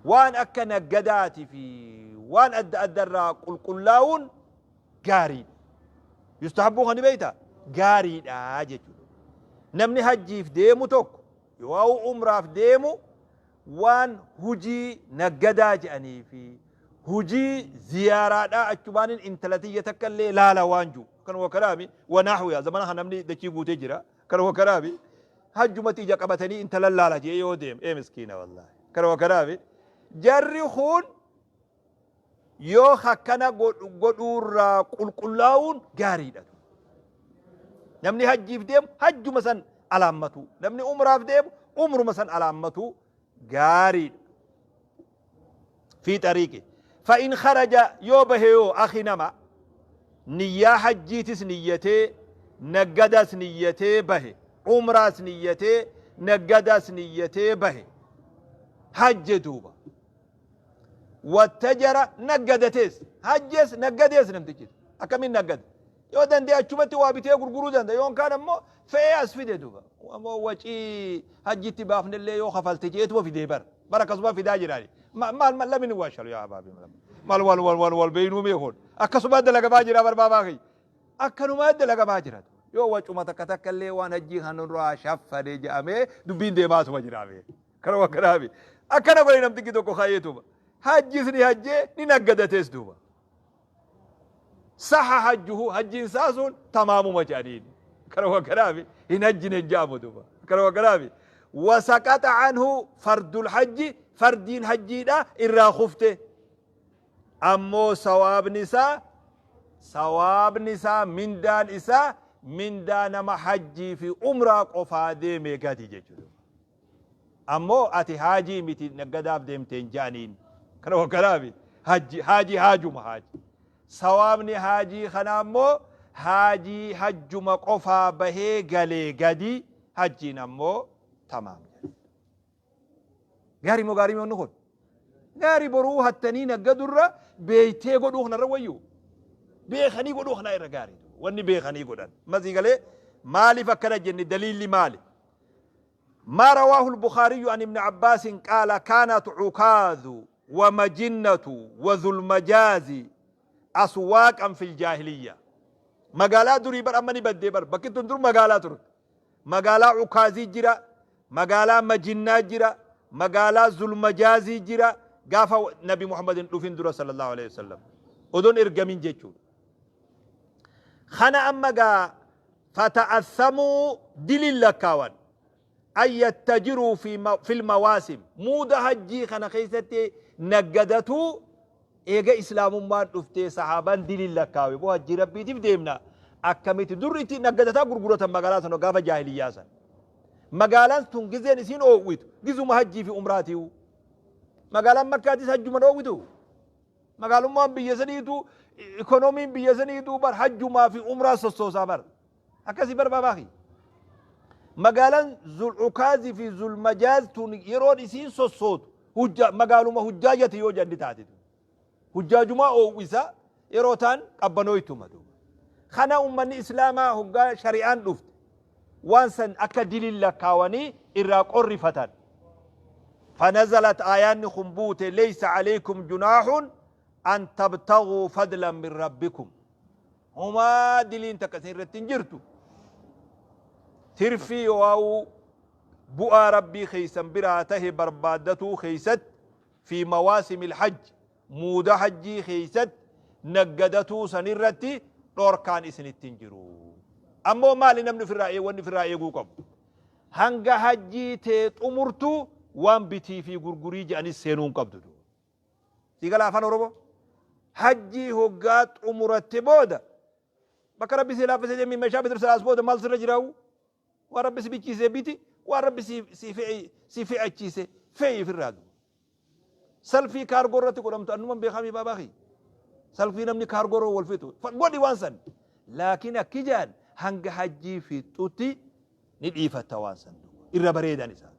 waan akka naggadaati fi waan adda adda irraa qulqullaa'uun gaariidha. Yustahabbuu kan beekta gaariidha jechuudha. Namni hajjiif deemu tokko yoo umraaf deemu waan hujii naggadaa jedhanii fi hujii ziyaaraadhaa achumaaniin intala tiyya takka illee laala waan jiru. Kan wakalaami wanaahu zamana kan namni dachii guutee jira. Kan wakalaami hajjumatti ija qabatanii intala laala jee yoo deeme ee miskiina wallaahi. Kan wakalaami jarri kun Yoo akkana godhuurraa qulqullaa'uun gaariidha. Namni hajjiif deemu hajjuma san alaammatu. Namni umraaf deemu umruma san alaammatu gaariidha. Fi xariiqi. Fa'in kharaja yoo bahe yoo akhi nama niyyaa hajjiitis niyyatee naggadas niyyatee bahe umraas niyyatee naggadas niyyatee bahe hajje duuba. Wattajara naggadatees hajjees naggadees namtichi akkamiin naggada yoo danda'e achumatti waa bitee gurguruu danda'a yoon kaan ammoo fe'ee as fide duuba ammoo wacii hajjitti baafnellee yoo kafalte jeetuma fidee bara bara akkasuma fidaa jiraani maal maal lamin waa shalu yaa abaabi maal wal wal wal wal beeynuu meekoon akkasuma dalagamaa jira barbaabaa kiyya akkanumaa dalagamaa jira yoo wacuma takka takka illee waan hajjii kanarraa shaffane jedhamee dubbiin deemaatuma jira bee. Kanuma akkanaafi. Akkana godhe namtichi tokko ka'eetuma. Hajjis ni hajjee ni naggadatees duuba. Saha hajjuhu hajjiin isaa sun tamaamuma jedhaniin. Kanuma akkanaafi hin hajjine hin jedhamu duuba. Kanuma akkanaafi. Wasaqaxa anhu fardul hajji fardiin hajjiidha irraa kufte. Ammoo sawaabni isaa sawaabni isaa mindaan isaa mindaa nama hajjii fi umraa qofaa deeme gadi jechuudha. Ammoo ati haajii miti naggadaaf deemte hin ja'aniin. Kana wakkanaafi hajji haajii haajuma haaji. Sawaabni haajii kanaa immoo haajii hajjuma qofaa bahee galee gadi hajjiin ammoo tamaam jedhe. Gaarii moo gaarii wanni kun? Gaarii boruu hattanii naggadurra beeytee godhuu kanarra wayyuu. Beekanii godhuu kanaa irra gaarii. Wanni beekanii godhan. Masii galee maaliif akkana jenne daliilli maali? ما رواه البخاري عن ابن عباس قال كانت عكاظ ومجنة وذو المجاز أسواقا في الجاهلية magaalaa durii bar amma ni baddee bar bakki tun dur magaalaa turte magaalaa ukaazii jira Magaalaa Majinnaa jira, magaalaa Zulmajaazii jira, gaafa Nabi Muhammad hin dhufin dura sallallahu alaihi wasallam. Odoon ergamin jechuudha. Kana amma gaa fata'assamuu dilin lakkaawan. An yattajiruu fi fil mawaasim. Muuda hajjii kana keessatti naggadatuu eega islaamummaan dhuftee sahaabaan dilin lakkaawe. Boo hajjii rabbiitiif deemna. Akkamitti dur itti naggadataa gurguratan magaalaa sana gaafa jaahiliyyaa sana. Magaalaan tun gizeen isiin oowwitu gizuma hajjii fi umraatiyu. Magaalaan Makkaatis hajjuma oowwitu. Magaalummaan biyya saniitu ikonomiin biyya saniitu bar hajjumaa fi umraa sossoosaa bar. Akkasii bar baabaa Magaalaan Zul'ukaazii fi Zulmajaaz tun yeroon isiin sossootu hujja magaaluma hujjaajati yoo janni taate. Hujjaajumaa oowwisa yeroo taan qabbanooytuma duuba. Kana ummanni Islaamaa hoggaa shari'aan dhufte waan san akka dilin lakkaawanii irraa qorrifatan. Fanazalat aayaanni kun buute leysa aleykum junaahun an tabtaguu fadlan min rabbikum. Homaa diliin takka isin irratti hin jirtu. Tirfii yoo'aawuu bu'aa rabbii keeysan biraa tahe barbaaddatuu keeysatti fi mawaasimil hajj muuda hajjii keeysatti naggadatuu sanirratti dhorkaan isinitti hin jiru. Ammoo maali namni ofirraa wanni ofirraa eeguu qabu? Hanga hajjii tee xumurtu waan bitii fi gurgurii jedhanis seenuu hin qabdu. Sii gala afaan Oromoo? Hajjii hoggaa xumuratte booda bakka rabbi si laaffisee deemii meeshaa bitir as booda maal sirra jiraa'u? Waan rabbi si bichiise biti, waan rabbi si fe'achiise fe'i ofirraa duuba. Salfii kaargoo irratti godhamtu annuman beekamii baabaa kiyya. Salfii namni kaargoo irra wal fixu. Godhi waan san. Laakiin akki jaan hanga hajjii fixxutti ni dhiifatta waan san duuba. Irra bareedan isaa.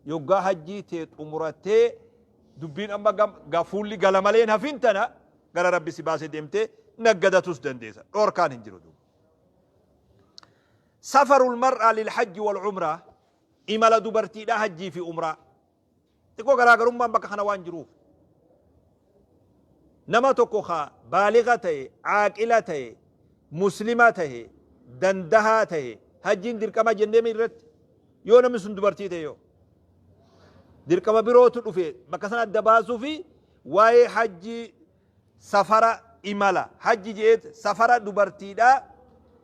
Yoggaa hajjii tee xumurattee dubbiin amma ga fuulli gala malee hin hafin tana gara rabbi si baasee deemtee naggadatus dandeessa. Dhorkaan hin jiru duuba. Safarul mar'aa lil hajji wal umraa imala dubartiidhaa hajjii fi umraa. Xiqqoo garaagarummaan bakka kana waan jiruuf. Nama tokko ka baaliga ta'e, caaqila ta'e, muslima ta'e, dandahaa ta'e, hajjiin dirqama jennee irratti yoo namni sun dubartii ta'e yoo dirqama birootu dhufe bakka sana adda baasuu fi waa'ee hajjii safara imala hajji je'eet safara dubartiidhaa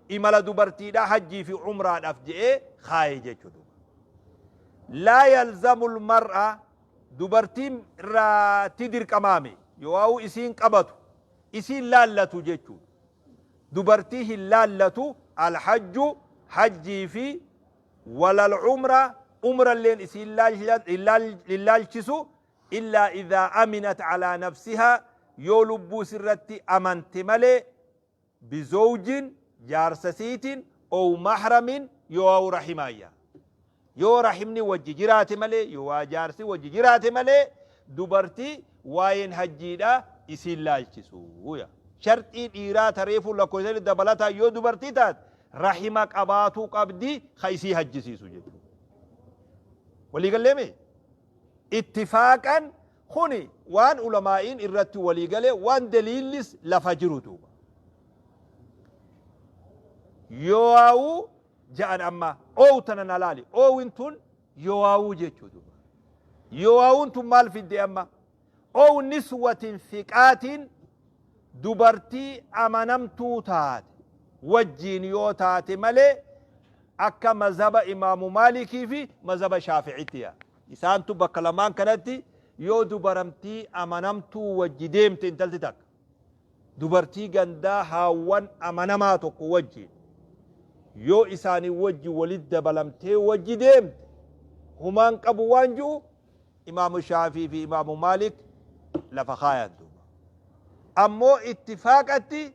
imala dubartiidhaa hajjii fi umraadhaaf je'ee kaaye jechuudha. Laa yalzamul mar'a dubartiin irraatti dirqamaame yoo'uu isiin qabatu isiin laallatu jechuudha. Dubartii hin laallatu alhajju hajjii fi walal umra umralleen isiin hin laalchisu illaa idhaa aminat alaa nafsihaa yoo lubbuu isirratti amante malee bizowjin jaarsa isiitiin ow mahramin yoo rahimaayya yoo rahimni wajji jiraate malee yoo jaarsi wajji jiraate malee dubartii waa'een hajjiidha isiin laalchisu ya sharxii dhiiraa tareefuu lakkoofsa dabalataa yoo dubartii taate rahima qabaatuu qabdi ka isii hajjisiisu jechuudha. Walii galleeme? Ittifaaqan kuni waan ulamaa'iin irratti walii gale waan daliillis lafa jiru duuba. Yoo'aawuu ja'an amma oow tana na laali oowin tun yoo'aawuu jechuu duuba. Yoo'aawuun tun maal fidde amma? Oow niswatin thiqaatiin dubartii amanamtuu taate wajjiin yoo taate malee akka mazhaba imaamu maalikii fi mazhaba shaafi'itti yaa. Isaantu bakka lamaan kanatti yoo dubaramtii amanamtuu wajji deemte intalti takka dubartii gandaa haawwan amanamaa tokko wajjiin yoo isaanii wajji walitti dabalamtee wajji deemte humaan qabu waan ji'u imaamu shaafii fi imaamu maalik lafa kaayan duuba. Ammoo ittifaaqatti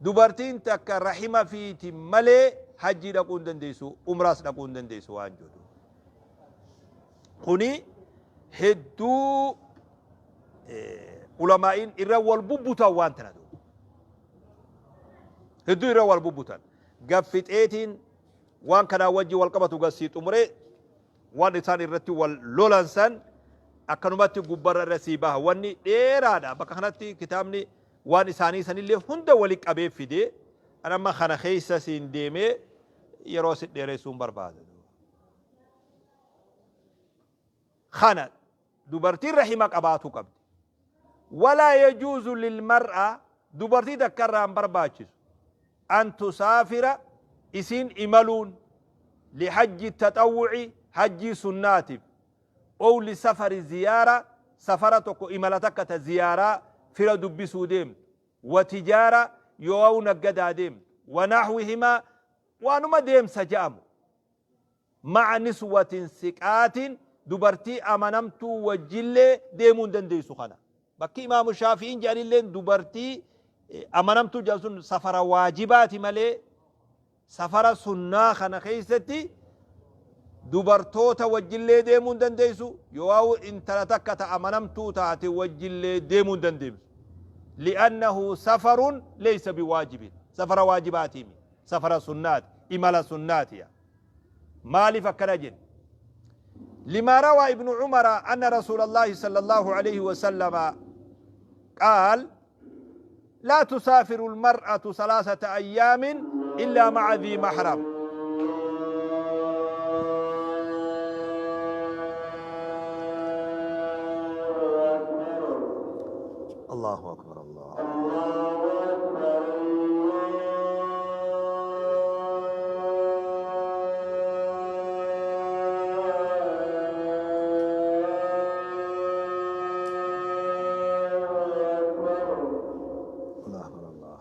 dubartiin takka rahima fiitiin malee hajjii dhaquu hin dandeessu, umraas dhaquu hin dandeessu waan jedhu. Kuni hedduu ulamaa'iin irra wal bubbutan waan tana duuba. Hedduu irra wal bubbutan. Gaffixeetiin waan kanaa wajji wal qabatu gassii xumuree waan isaan irratti wal lolan san akkanumatti gubbarra irra sii baha. Wanni dheeraadha. Bakka kanatti kitaabni waan isaanii sanillee hunda wali qabee fide. An amma kana keessa siin deemee yeroo si dheeressuun barbaada. Kana dubartiin rahima qabaatuu qabdi. Walaa yajuuzu lilmar'a, dubartii takka irraa hin barbaachisu, an tusaafira, isiin imaluun, lihajji taxawwu'i, hajjii sunnaatif, ow lisafari ziyaara, safara tokko imala takka ta ziyaaraa fira dubbisuu deemtu, wa tijaara, yooawu naggadaa deemtu, wa nahwihimaa, waanuma deemsa ja'amu, ma'a niswatin siqaatin, dubartii amanamtuu wajjillee deemuu hin dandeessu. Kana bakki imaamu shaafi'iin jedhanilleen dubartii amanamtuu jedhan sun safara waajibaati malee safara sunnaa kana keessatti dubartoota wajjillee deemuu hin dandeessu, yoo intala takka ta amanamtuu taate wajjillee deemuu hin dandeessu. Li'annahu safarun laysa biwaajibin, safara waajibaatiimi, safara sunnaati, imala sunnaati. Maaliif akkana jenne? Limaa rawaa ibnu Umara anna rasuulallaahi sallallaahu alayhi wasallama qaal: laa tusaafiru almar'atu salaasata ayyaamin illaa ma'a dhii mahram. Allahu akbar Allah. Allah akbar Allah.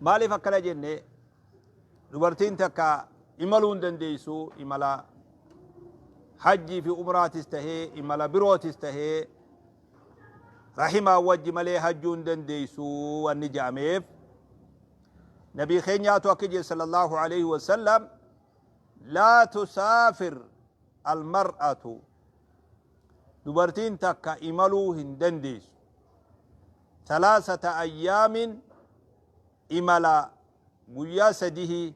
Maaliif akkana jenne? Dubartiin takka imaluu hin dandeessu, imala hajjii fi umraatis tahee imala birootis tahee rahimaa wajji malee hajjuu hin dandeessu wanni jedhameef, nabii keenyaatu akka jedhe sallallahu alaihi wasallam: laa tusaafir almar'atu, dubartiin takka imaluu hin dandeessu, thalaasata ayyaamin, imala guyyaa sadihii,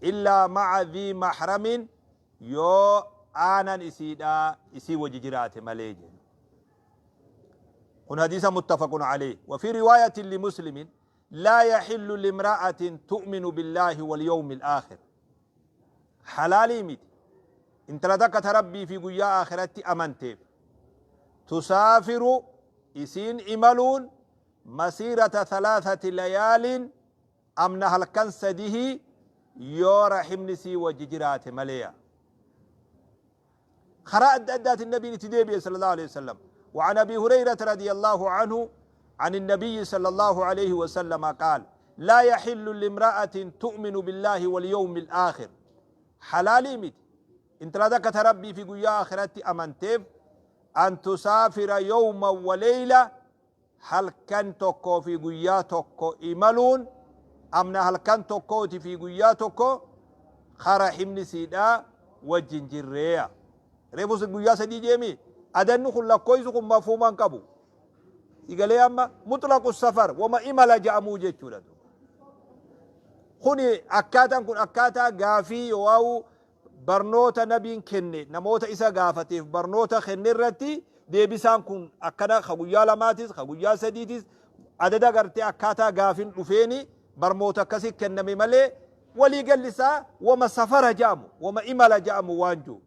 illaa ma'a dhii mahramin, yoo aanan isiidha isii wajji jiraate malee jedhe. Kun hadiisa muttafaqun alayh. Wa fi riwaayatin limuslimin laa yaxillu limra'atin tu'minu billaahi wal yawmil aakhir. Halaalii miti intala takka ta Rabbii fi guyyaa aakhiratti amanteef tusaafiru isiin imaluun masiirata thalathati layaalin amna halkan sadihii yoo rahimni sii wajji jiraate maleeya. Karaa adda addaatiin Nabiin itti deebi'e sallallahu alaihi wasallam. وعن أبي هريرة رضي الله عنه عن النبي صلى الله عليه وسلم قال لا يحل لامرأة تؤمن بالله واليوم الآخر. حلالي مت انت لا ذاك تربي في قيا آخرتي أمنتف أن تسافر يوما وليلة هل كان تكو في قيا تكو إمالون أمنا هل كان تكو في قيا تكو خرحمني سيدا وجنجريا reefus guyyaa sadii jeemi adanni kun lakkoysu kun mafhuuman qabu igalee amma mutlaqu safar wama imala ja'amuu jechuudha. Kuni akkaataan kun akkaataa gaafii yoo'aawu barnoota nabiin kenne namoota isa gaafateef barnoota kenne irratti deebisaan kun akkana ka guyyaa lamaatis ka guyyaa sadiitis adada gartee akkaataa gaafin dhufeeni barmoota akkasii kenname malee walii galli isaa wama safara ja'amu wama imala ja'amu waan jiru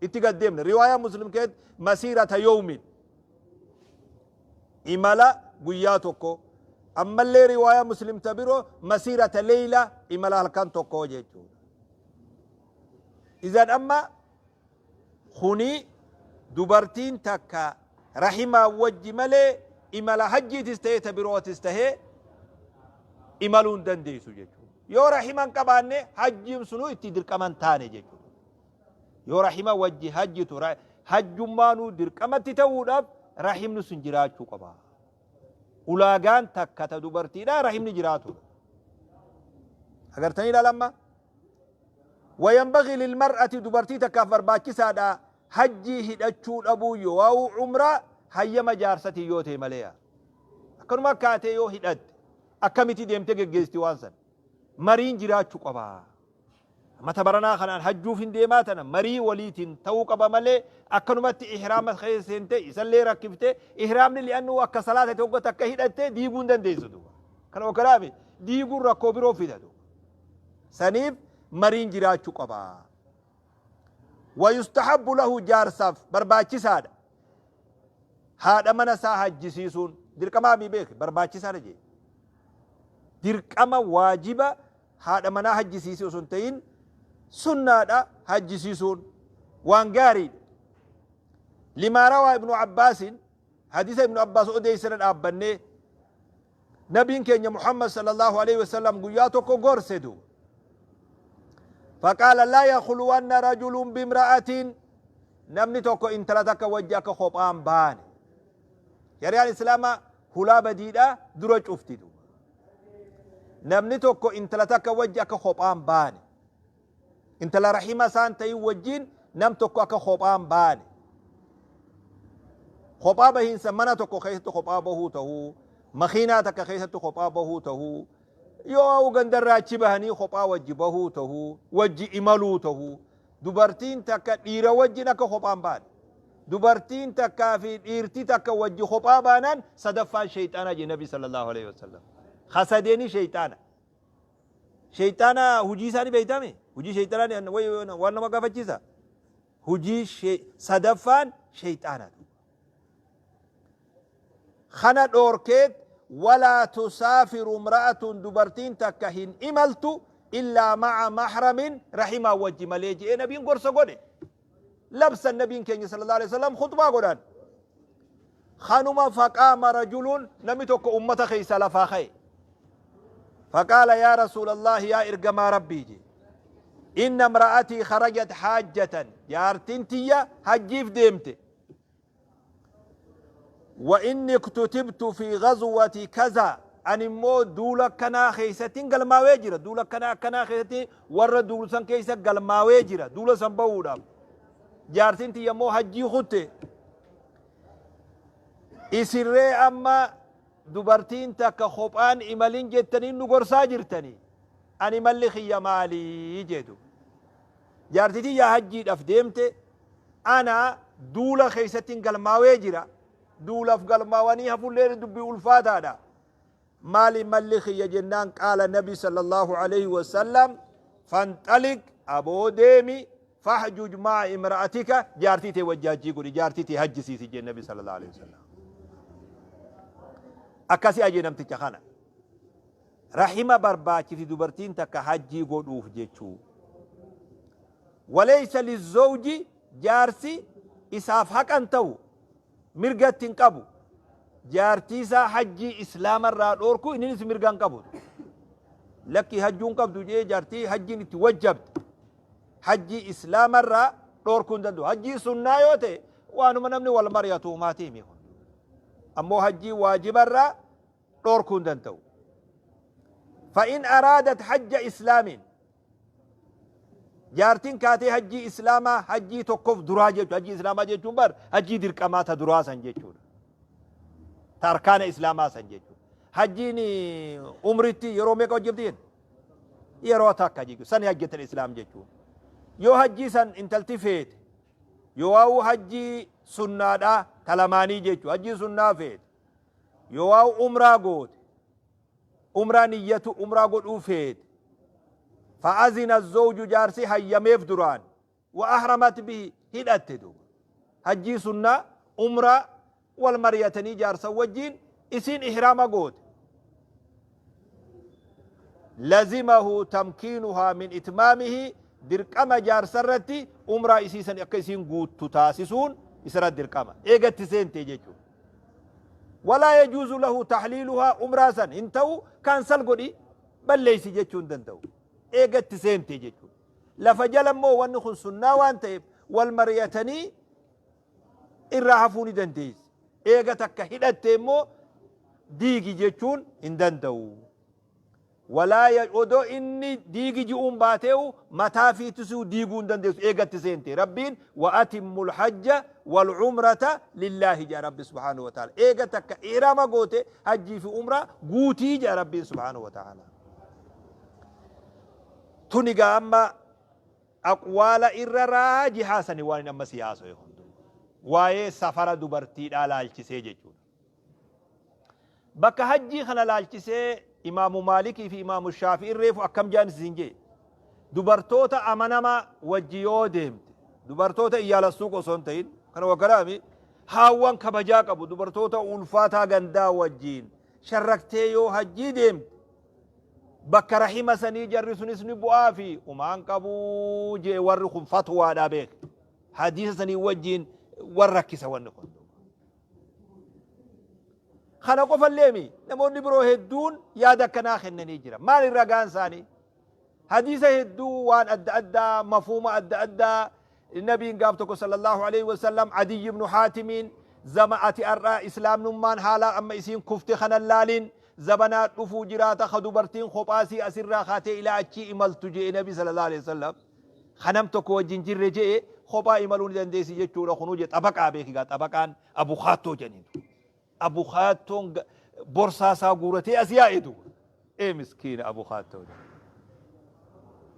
itti gad deemne. Riwaayaa Muslim keessatti masiirata yawmin imala guyyaa tokko, ammallee riwaayaa Muslim ta biroo masiirata leeyla imala halkan tokko jechuudha. Izan amma kuni dubartiin takka rahimaa wajji malee imala hajjiitis ta'ee ta birootis ta'ee imaluu hin dandeessu jechuudha. Yoo rahima hin qabaanne hajjiin sunuu itti dirqama hin taane jechuudha. Yoo rahima wajji hajjitu hajjummaanuu dirqamatti ta'uudhaaf rahimni sun jiraachuu qaba. Ulaagaan takka ta dubartiidhaa rahimni jiraatudha. Agartanii ilaalamma? Wayanbagii lilmar'ati dubartii takkaaf barbaachisaadha hajjii hidhachuu dhabuu yoo umraa hayyama jaarsatiin yoo ta'e malee. Akkanuma kaatee yoo hidhatte akkamiti deemtee geggeessiti waan san? Mariin jiraachuu qaba. Mata baranaa kanaan hajjuuf hin deemaa tana marii waliitiin ta'uu qaba malee akkanumatti ihraama keessa seente isallee rakkifte ihraamni li'annuu akka salaata tokko takka hidhatte diiguu hin dandeessu duuba. Kana okkalaami diiguun rakkoo biroo fida duuba. Saniif mariin jiraachuu qaba. Wayustahabbu lahu jaarsaaf barbaachisaadha. Haadha mana isaa hajjisiisuun dirqamaa mii beeki barbaachisaadha jee. Dirqama waajiba haadha manaa hajjisiisuu osoo hin ta'in sunnaadha hajjisiisuun waan gaariidha. Limaa rawaa Ibnu Abbaasin hadiisa Ibnu Abbaas odeessana dhaabbannee nabiin keenya Muhammad sallallahu alaihi wasallam guyyaa tokko gorse duuba. Faqaala laa yakhluwanna rajulun bimra'atin namni tokko intala takka wajji akka kophaan baane. Shari'aan Islaamaa hulaa badiidha dura cufti duuba. Namni tokko intala takka wajji akka kophaan baane. Intala rahima isaan ta'in wajjin nam tokko akka kophaan baane. Kophaa bahiinsa mana tokko keessatti kophaa bahuu ta'uu, makiinaa takka keessatti kophaa bahuu ta'uu, yoo gandarraa achi bahanii kophaa wajji bahuu ta'uu, wajji imaluu ta'uu, dubartiin takka dhiira wajjin akka kophaan baane. Dubartiin takkaa fi dhiirti takka wajji kophaa baanaan sadaffaan sheyxaana jedhe Nabi sallallahu alaihi wasallam. Hasadeeni sheyxaana. Sheyxaana hujii isaanii beeytame? Hujii sheyxaanaa waan nama gaafachiisa. Hujii sadaffaan sheyxaana. Kana dhoorkeet walaa tusaafiru imra'atun dubartiin takka hin imaltu illaa ma'a mahramin rahimaa wajji malee je'ee nabiin gorsa godhe. Labsan nabiin keenya sallallahu alaihi wasallam khutbaa godhan. Kanuma faqaama rajulun namni tokko ummata keessa lafaa ka'e. Faqaala yaa rasuulallahi yaa ergamaa rabbii je. Inna imra'atii kharajat haajjatan jaartiin tiyya hajjiif deemte. Wa inni iktutibtu fi ghazwati kaza ani immoo duula akkanaa keessatti galmaawee jira. Duula akkanaa akkanaa keessatti warra duulsan keessa galmaawee jira. Duula san bahuudhaaf. Jaartiin tiyya immoo hajjii kutte. Isinree amma dubartiin takka kophaan imalin jettanii nu gorsaa jirtanii. Ani malli kiyya maalii jedhu. Jaartii tiyya hajjiidhaaf deemte. Ana duula keessatti galmaawee jira. Duulaf galmaawanii hafullee dubbii ulfaataadha. Maali malli kiyya jennaan, qaala nabi sallallahu alaihi wasallam, fanxaliq, aboo deemi, fahjuj ma'a imra'atika, jaartii tee wajji hajjii godhi, jaartii tee hajjisiisi jee nabi sallallahu alaihi wasallam. Akkasi ajee namticha kana. Rahima barbaachifti dubartiin takka hajjii godhuuf jechuu. Walaysa lizawji, jaarsi isaaf haqan ta'u, mirga itti hin qabu. Jaartii isaa hajjii islaama irraa dhoorkuu inninis mirga hin qabu. Lakkii, hajjuu hin qabdu jee jaartii hajjiin itti wajjabte hajjii islaama irraa dhoorkuu hin danda'u. Hajjii sunnaa yoo ta'e waanuma namni wal mari'atu humaatii himi kun. Ammoo hajjii waajiba irraa dhoorkuu hin danda'u. Fa'in araadat hajja islaamiin, jaartiin kaatee hajjii islaamaa, hajjii tokkoof duraa jechuudha. Hajjii islaamaa jechuun bar hajjii dirqamaa ta duraa san jechuudha. Ta arkaana islaamaa san jechuudha. Hajjiin umritti yeroo meeqa hojjefti jenna? Yeroo takka jechuudha. Sani hajjatal islaam jechuudha. Yoo hajjii san intalti feete, yoo waa'u hajjii sunnaadhaa ta lamaanii jechuudha. Hajjii sunnaa feete. Yoo waa'u umraa goote, umraa niyyatu umraa godhuu feete, fa'azina zawju, jaarsi hayyameef duraan, wa ahramat bihi, hidhatte duuba hajjii sunnaa umraa wal mariyatanii jaarsa wajjiin isiin ihraama goote, lazimahu tamkiinuhaa min itmaamihi, dirqama jaarsa irratti umraa isii san akka isiin guuttu taasisuun isarra dirqama eegatti seente jechuudha. Walaa yajuuzu lahu tahliiluhaa, umraa san hin ta'u cancel godhi, balleeysi jechuu hin danda'u. Eega itti seente jechuudha. Lafa jala immoo wanni kun sunnaa waan ta'eef wal mari'atanii irraa hafuu ni dandeessi. Eega takka hidhatte immoo diigi jechuun hin danda'u. Walaa odoo inni diigi ji'uun baateehu mataa fiitisuu diiguu hin dandeessu eega itti seente. Rabbiin wa atimmul hajja wal umrata lillaahi jedha Rabbi subhaanahu wa ta'ala. Eega takka ihraama goote hajjii fi umraa guutii jedha Rabbiin subhaanahu wa ta'ala. Tuni gaa amma aqwaala irra raajihaa sani waan inni amma si haasoye hundu. Waa'ee safara dubartiidhaa laalchisee jechuudha. Bakka hajjii kana laalchisee Imaamu Maalikii fi Imaamu Shaafi'iin reefu akkam jedhan isin jee. Dubartoota amanamaa wajji yoo deemte, dubartoota iyyaala suuq osoo hin ta'in, kana waggaraami, haawwan kabajaa qabu dubartoota ulfaataa gandaa wajjiin sharraktee yoo hajjii deemte, bakka rahima sanii jarri sunis ni bu'aa fi umaan qabuu jee warri kun fatwaadhaa beek. Hadiisa sanii wajjiin warra rakkisa wanni kun. Kana qofalleemi, namoonni biroo hedduun yaada akkanaa kennanii jira. Maali ragaan isaanii? Hadiisa hedduu, waan adda addaa, mafuuma adda addaa. Nabiin gaaf tokko sallallahu alaihi wasallam Adiyyi ibnu Haatimiin, zama ati har'a islaamnummaan haala amma isiin kufte kana laalin, zabanaa dhufuu jiraata ka dubartiin kophaasii asirraa kaatee ilaa achii imaltu jee nabi sallallahu alaihi wasallam. Ka nam tokko wajjin jirre je'e, kophaa imaluu ni dandeessi jechuudha kunuu je. Xabaqaa beeki gaa, xabaqaan abukaattoo jedhaniin. Abukaattoon borsaa isaa guuratee as yaa'e duuba. Ee miskiina abukaattoo.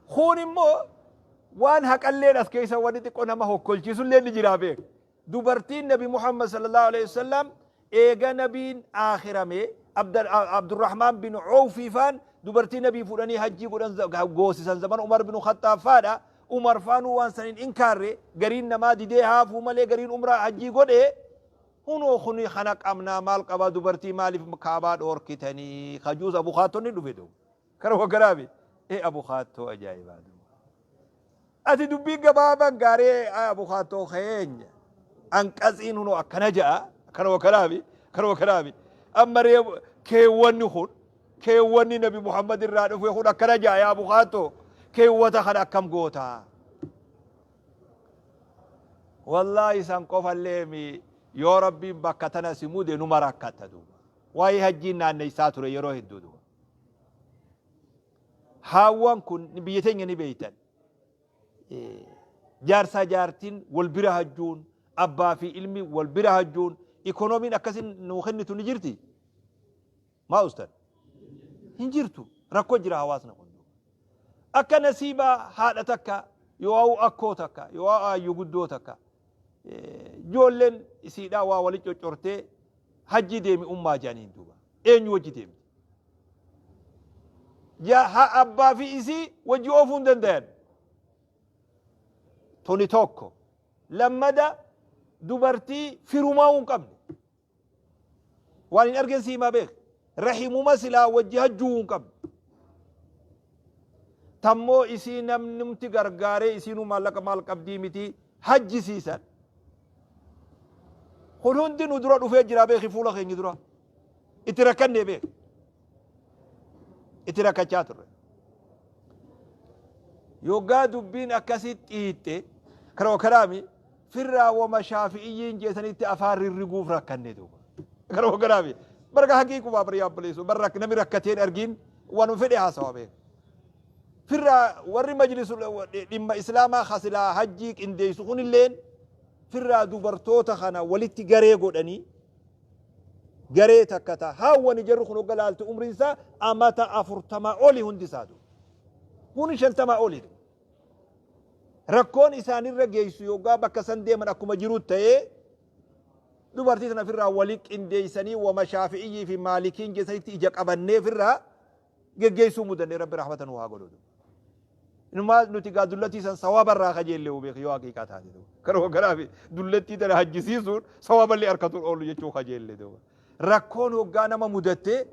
Kun immoo waan haqalleen as keessa wanni xiqqoo nama hokkolchiisullee ni jiraa beek. Dubartiin Nabi Muhammad sallallahu alaihi wasallam eega nabiin aakhirame Abdurrahmaan bin Awfii faan dubartii nabii fuudhanii hajjii godhan goosisan zaman Umar bin Khattaab faadha. Umar faanuu waan san hin inkaarre, gariin namaa didee haafuu malee gariin umraa hajjii godhe. Hunoo kuni kana qabnaa, maal qabaa, dubartii maaliif kaabaa dhoorkitanii kajuus abukaattonni dhufe duuba. Kara wagaraabi ee abukaattoo ajaa'ibaa duuba. Ati dubbii gabaaban gaaree abukaattoo keenya anqatsiin hunoo akkana ja'a, akkana wakaraabi, akkana wakaraabi. Amma ree keewwanni kun, keewwanni Nabi Muhammad irraa dhufe kun akkana ja'a, yaa abukaattoo keewwata kana akkam gootaa? Wallaahi san qofallee mi, yoo Rabbiin bakka tana si mude numa rakkatta duuba. Waa'ee hajjiin naanneessaa ture yeroo hedduu duuba. Haawwan kun biyya teenya ni beeytan. Jaarsaa jaartiin wal bira hajjuun, abbaa fi ilmi wal bira hajjuun, ikoonomiin akkasin nuu kennitu ni jirti. Maa ustan? Hin jirtu. Rakkoo jira hawaasni kun. Akka nasiibaa haadha takka, yoo akkoo takka, yoo aayyoo guddoo takka. Ijoolleen isiidhaa waa wali coccortee hajjii deemi ummaa jedhaniin duuba. Eenyu wajji deemti? Ja ha abbaa fi isii wajji oofuu hin dandayan. Tuni tokko. Lammada dubartii firumaa hin qabne. Waan hin argin si himaa beek. Rahimuma silaa wajji hajjuu hin qabne. Tammoo isii namnumti gargaaree isiinuu maallaqa maal qabdii miti hajjisiisan. Kun hundi nu dura dhufee jira beeki fuula keenya dura. Itti rakkannee beeki. Itti rakkachaa turre. Yoggaa dubbiin akkasii xiixxe karoo karaami firraa wama shaafi'iyyiin jeesanitti afaan rirriguuf rakkanne duuba. Karoo karaami barka haqiiqumaa bari yaabboleessu bar namni rakkateen argiin wanuma fedhe haasawa beeka. Firraa warri majlisu dhimma islaamaa kasilaa hajjii qindeessu kunilleen firraa dubartoota kana walitti garee godhanii garee takka ta haawwani jarri kun hogga laaltu umriin isaa amata 40 oli hundi isaatu. Kun 50 oli. Rakkoon isaanirra geessu yoggaa bakka san deeman akkuma jiru ta'ee dubartii sana ofirraa wali qindeessanii wama shaafi'iyyii fi maalikiin jeessanitti ija qabannee ofirraa geggeessuu mudannee rabbi rahmata nu haa godhu. Inumaa nuti gaa dullatii san sawaaba irraa kajeellee beek yoo haqiiqaa taate. Karoo garaa fi dullattii tana hajjisiisuun sawaaballee harkatuun oolu jechuu kajeellee. Rakkoon hoggaa nama mudattee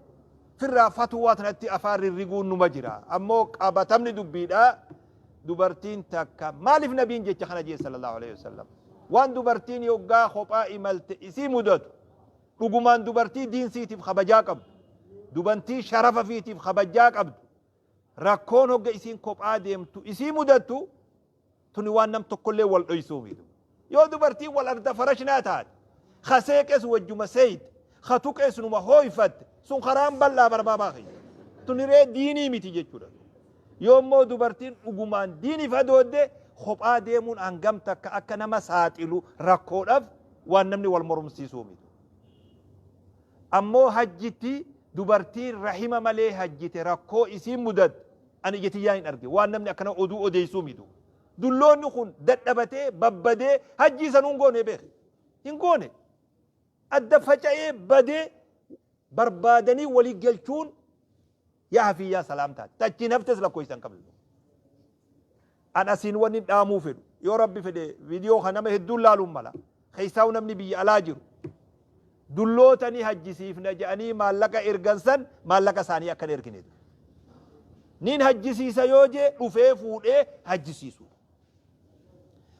firraa fatuwaa tanatti afaan rirriguun numa jira. Ammoo qabatamni dubbiidha dubartiin takka maaliif nabiin jecha kana jee sallallahu alaihi wasallam. Waan dubartiin yoggaa kophaa imalte isii mudatu dhugumaan dubartii diinsiitiif kabajaa qabdu dubartii sharafa fiitiif kabajaa qabdu rakkoon hogga isiin kophaa deemtu isii mudattu tuni waan nam tokkollee wal dhoysuu miti. Yoo dubartiin wal arda farashnaa taate ka seeqes wajjuma seeyte ka tuqes numa hooyfatte sun karaan bal'aa barbaabaa kiyya. Tuni ree diinii miti jechuudha. Yoo immoo dubartiin dhugumaan diiniif adoodde kophaa deemuun hangam takka akka nama saaxilu rakkoodhaaf waan namni wal mormsiisuu miti. Ammoo hajjitti dubartiin rahima malee hajjite rakkoo isiin mudatte ani ija tiyyaan hin arge waan namni akkana oduu odeessuu miti. Dulloonni kun dadhabatee babbadee hajjii sanuu hin goone beek. Hin goone. Adda faca'ee badee barbaadanii walii galchuun yaa hafiyyaa salaam taate. Tachiin haftes lakkoofsa hin qabdu. An asiin wanni dhaamuu fedhu yoo rabbi fedhe viidiyoo kan nama hedduun laaluun mala. Keessaa'u namni biyya alaa jiru. Dulloota ni hajjisiifna jedhanii maallaqa ergan san maallaqa isaanii akka hin ergine. Nin hajjisiisa yoo jee dhufee fuudhee hajjisiisu.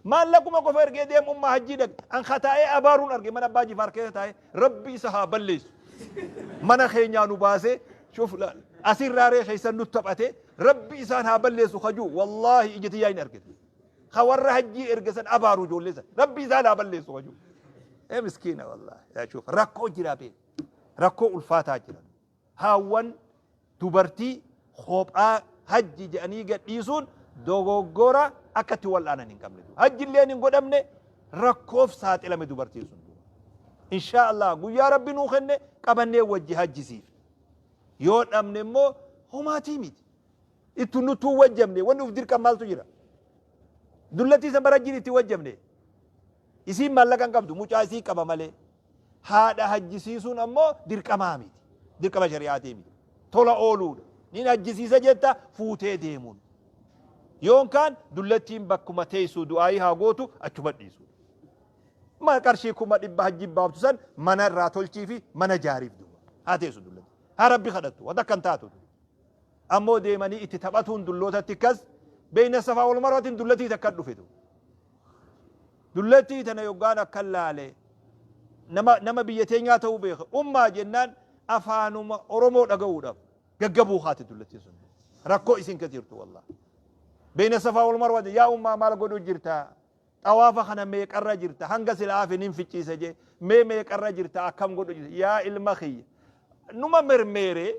Maallaquma qofa ergee deemu ummaa hajjii dhaqe. An kataa'ee abaaruun arge mana abbaa jifaar keessa taa'ee rabbi isa haa balleessu. Mana keenyaa nu baasee shuf asirraa ree keessan nu taphate rabbi isaan haa balleessu kajuu wallaahi ija tiyyaa hin argite. Ka warra hajjii erge san abaaru ijoollee san rabbi isaan haa balleessu kajuu. Ee miskiina wallaahi yaa shuf rakkoo jira beek rakkoo ulfaataa jira. Haawwan dubartii kophaa hajji jedhanii gadhiisuun dogoggora akka itti wal'aanan hin qabne. Hajji illeen hin godhamne rakkoof saaxilame dubartiin sun. Inshaa Allah guyyaa rabbi nuu kenne qabannee wajji hajjisiif. Yoo dhabne immoo homaatii miti. Ittu nuttuu wajjabne wanni uf dirqan maaltu jira? Dullattii san bara hajjiin itti wajjabne. Isiin maallaqa hin qabdu mucaa isii qaba malee. Haadha hajjisiisuun ammoo dirqamaa miti. Dirqama shari'aatii miti. Tola ooluudha. Nin hajjisiisa jetta fuutee deemuun. Yoonkaan dullattiin bakkuma teessu du'aayii haa gootu achuma dhiisu. Ma qarshii 100,000 hajji baaftu san mana irraa tolchii fi mana jaariif duuba. Haa teessu dullattiin. Haa rabbi kadhattu. Wanta akkan taatu. Ammoo deemanii itti taphatuun dullootatti kas beeyna safaa wal marwatiin dullatii takka dhufe duuba. Dullattii tana yoggaan akkan laale nama nama biyya teenyaa ta'uu beeka. Ummaa jennaan afaanuma Oromoo dhaga'uudhaaf gaggabuu haati dullattiin sun. Rakkoo isin keessa jirtu wallah. Beeyna safaa wal marwaa yaa ummaa maal godhuu jirta? Xawaafa kana meeqarra jirta? Hanga sila hafe nin ficciisa jee. Mee meeqarra jirta? Akkam godhu jirta? Yaa ilma kiyya. Numa mermeeree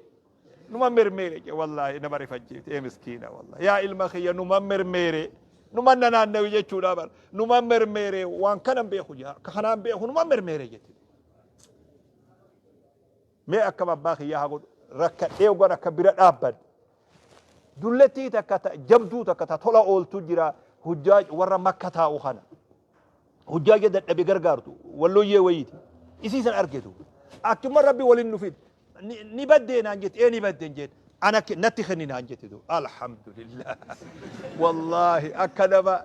Numa mermeere je wallahi nama rifachiifte ee miskiina wallahi yaa ilma kiyya numa mermeere numa nanaannawi jechuudha bar numa mermeere waan kanan beeku jaa akka kanaan beeku numa mermeere jetti mee akkam abbaa kiyyaa haa godhu rakkadhee ogan akka bira dhaabbadhe dullattii takka ta jabduu takka ta tola ooltu jira hujjaaj warra makka taa'u kana. Hujjaaja dadhabe gargaartu wallooyyee wayiiti. Isii san argetu. Achuma Rabbi waliin nu fide. Ni baddee naan jette, ee ni baddeen jeen. Ana natti kenni naan jette du. Alhamdulillah. Wallaahi akka nama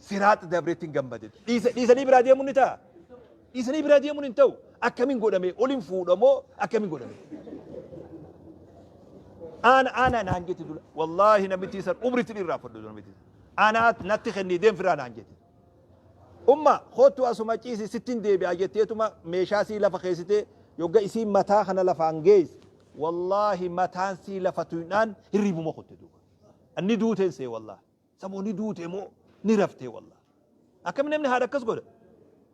siraaxa dabreetti hin gammade. Dhiisanii biraa deemuun ni ta'a. Dhiisanii biraa deemuun hin ta'u. Akkamiin godhame olin fuudhamoo akkamiin godhame. Ana ana naan jette dura. Wallaahi namittii san umritti irraa fudhu namittii san. Anaa natti kennii deem firaa naan jette. Umma koottu asuma ciisi sittin deebi'a jetteetuma meeshaa sii lafa keessitee yogga isiin mataa kana lafaan geesse wallaahi mataan sii lafa tuynaan hirriibuma kutte duuba. Ni duuteen see wallaahi. Samoo ni duute moo ni raftee wallaahi. Akkami namni haadha akkas godha?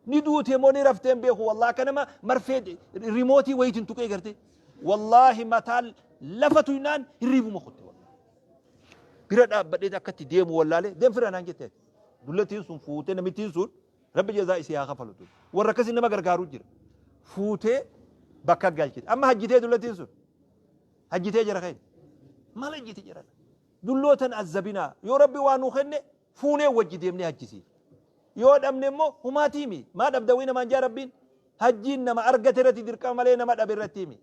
Ni duute moo ni raftee hin beeku wallaahi akka nama marfee rimootii wayiitiin tuqee gartee. Wallaahi mataan lafa tuynaan hirriibuma kutte wallaahi. Bira dhaabbadhee akka itti deemu wallaalee deem firraa naan jette. Dullattiin sun fuutee namittiin sun rabbi jazaa isii haa kafalu. Warra akkasii nama gargaaruu jira. Fuutee bakka galchite. Amma hajjitee dullattiin sun. Hajjitee jira keenya. Maal hajjite jira? Dullootan azzabinaa. Yoo rabbi waa nuu kenne fuunee wajji deemnee hajjisiif. Yoo dhabne immoo humaatii mi? Maa dhabda wayii namaan jaa rabbiin? Hajjiin nama argate irratti dirqama malee nama dhabe irratti himi.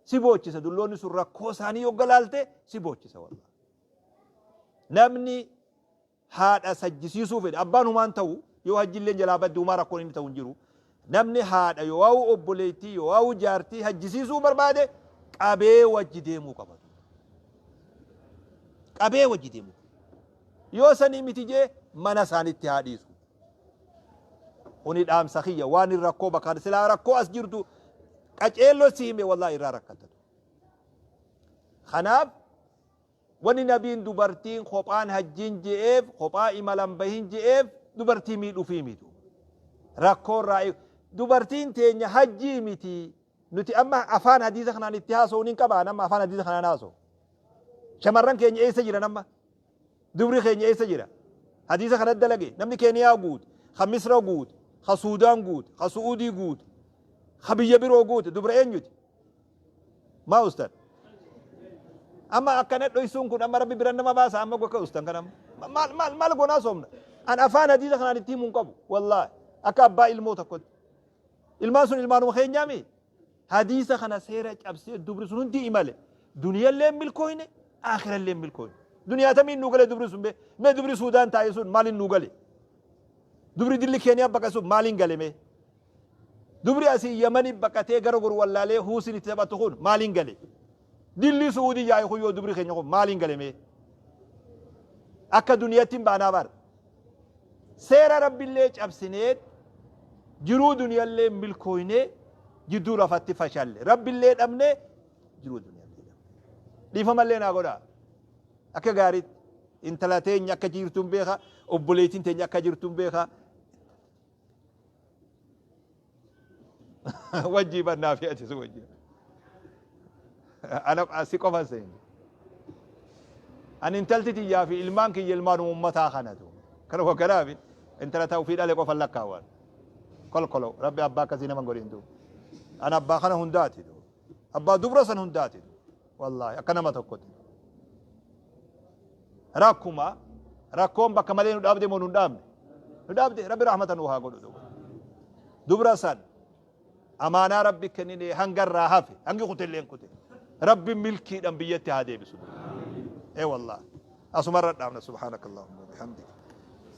Si boochisa dulloonni sun rakkoo isaanii yogga laalte si boochisa wallahi. Namni haadha sajjisiisuu fedhe abbaan humaan ta'u yoo hajjilleen jalaa badde humaa rakkoon inni ta'u hin jiru. Namni haadha yoo waa'u obboleettii yoo waa'u jaartii hajjisiisuu barbaade qabee wajji deemuu qaba. Qabee wajji deemuu. Yoo sanii miti jee mana isaanitti haa dhiisu. Kuni dhaamsa kiyya waan hin rakkoo bakka silaa rakkoo as jirtu qaceelloo si hime wallaahi irraa rakkatta. Kanaaf Wani nabiin dubartiin kophaan hajjiin je'eef kophaa imalan bahin je'eef dubartii miidhufii miti. Rakkoo irraa dubartiin teenya hajjii miti. Nuti amma afaan hadiisa kanaan itti haasa'uun hin qabaan amma afaan hadiisa kanaan haasa'u. Shamarran keenya eessa jiran amma? Dubri keenya eessa jira? Hadiisa kana dalage namni Keeniyaa guute, ka Misra guute, ka Suudaan guute, ka Su'uudii guute, ka biyya biroo guute dubra eenyuti? Maa ustan? Amma akkana dhoysuun kun amma rabbi biran nama baasa amma akka ustan kana maal maal maal goonaa soomna? An afaan hadiisa kanaan itti himuun qabu wallaahi akka abbaa ilmoo tokkotti. Ilmaan sun ilmaanuma keenyaa mi? Hadiisa kana seera cabsee dubri sun hundi imale. Duniyallee milkooyne aakhirallee milkooyne. Duniyaa tamiin nuu gale dubri sun mee mee dubri Suudaan taa'e sun maaliin nuu gale? Dubri dilli Keeniyaa baqa sun maaliin gale mee? Dubri asii Yamani baqatee gara goru wallaalee huusin itti taphattu kun maaliin gale? Dilli Su'uudii yaa'e kun yoo dubri keenya kun maaliin gale mee? Akka duniyatti hin baanaa bar. Seera Rabbillee cabsinee jiruu duniyallee milkooynee jidduu lafatti fashalle. Rabbillee dhabnee jiruu duniyallee dhabne. Dhiifamallee naa godhaa. Akka gaariitti intala teenya akka jirtuun beeka, obboleettiin teenya akka jirtuun beeka. Wajjii bannaa fi ati si wajjii. Ana si qofa seeni. Ani intalti tiyyaa fi ilmaan kiyya ilmaan uummataa kanatu. Kana kanaaf intala ta'u fi dhale qofa lakkaawwan. Kolkolo rabbi abbaa akkasii nama godhin du. Ana abbaa kana hundaati du. Abbaa dubra san hundaati du. Wallaahi akka nama tokkotti. Rakkuma rakkoon bakka malee nu dhaabde moo nu hin dhaabne? Nu dhaabde rabbi rahmata nu haa godhu duuba. Dubra san amaanaa rabbi kennine hanga irraa hafe hangi kutelleen kute. Rabbi milkiidhaan biyyatti haa deebisu. Ee wallahi. Asumarra dhaabna subhaanaka Allahumma wa bihamdik.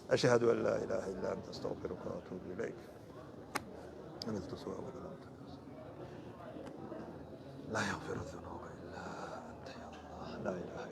Ashhadu an laa ilaaha illa anta astaghfiruka wa atuubu ilayk. عملت سوء وظلمت نفسي لا يغفر الذنوب إلا أنت يا الله لا إله إلا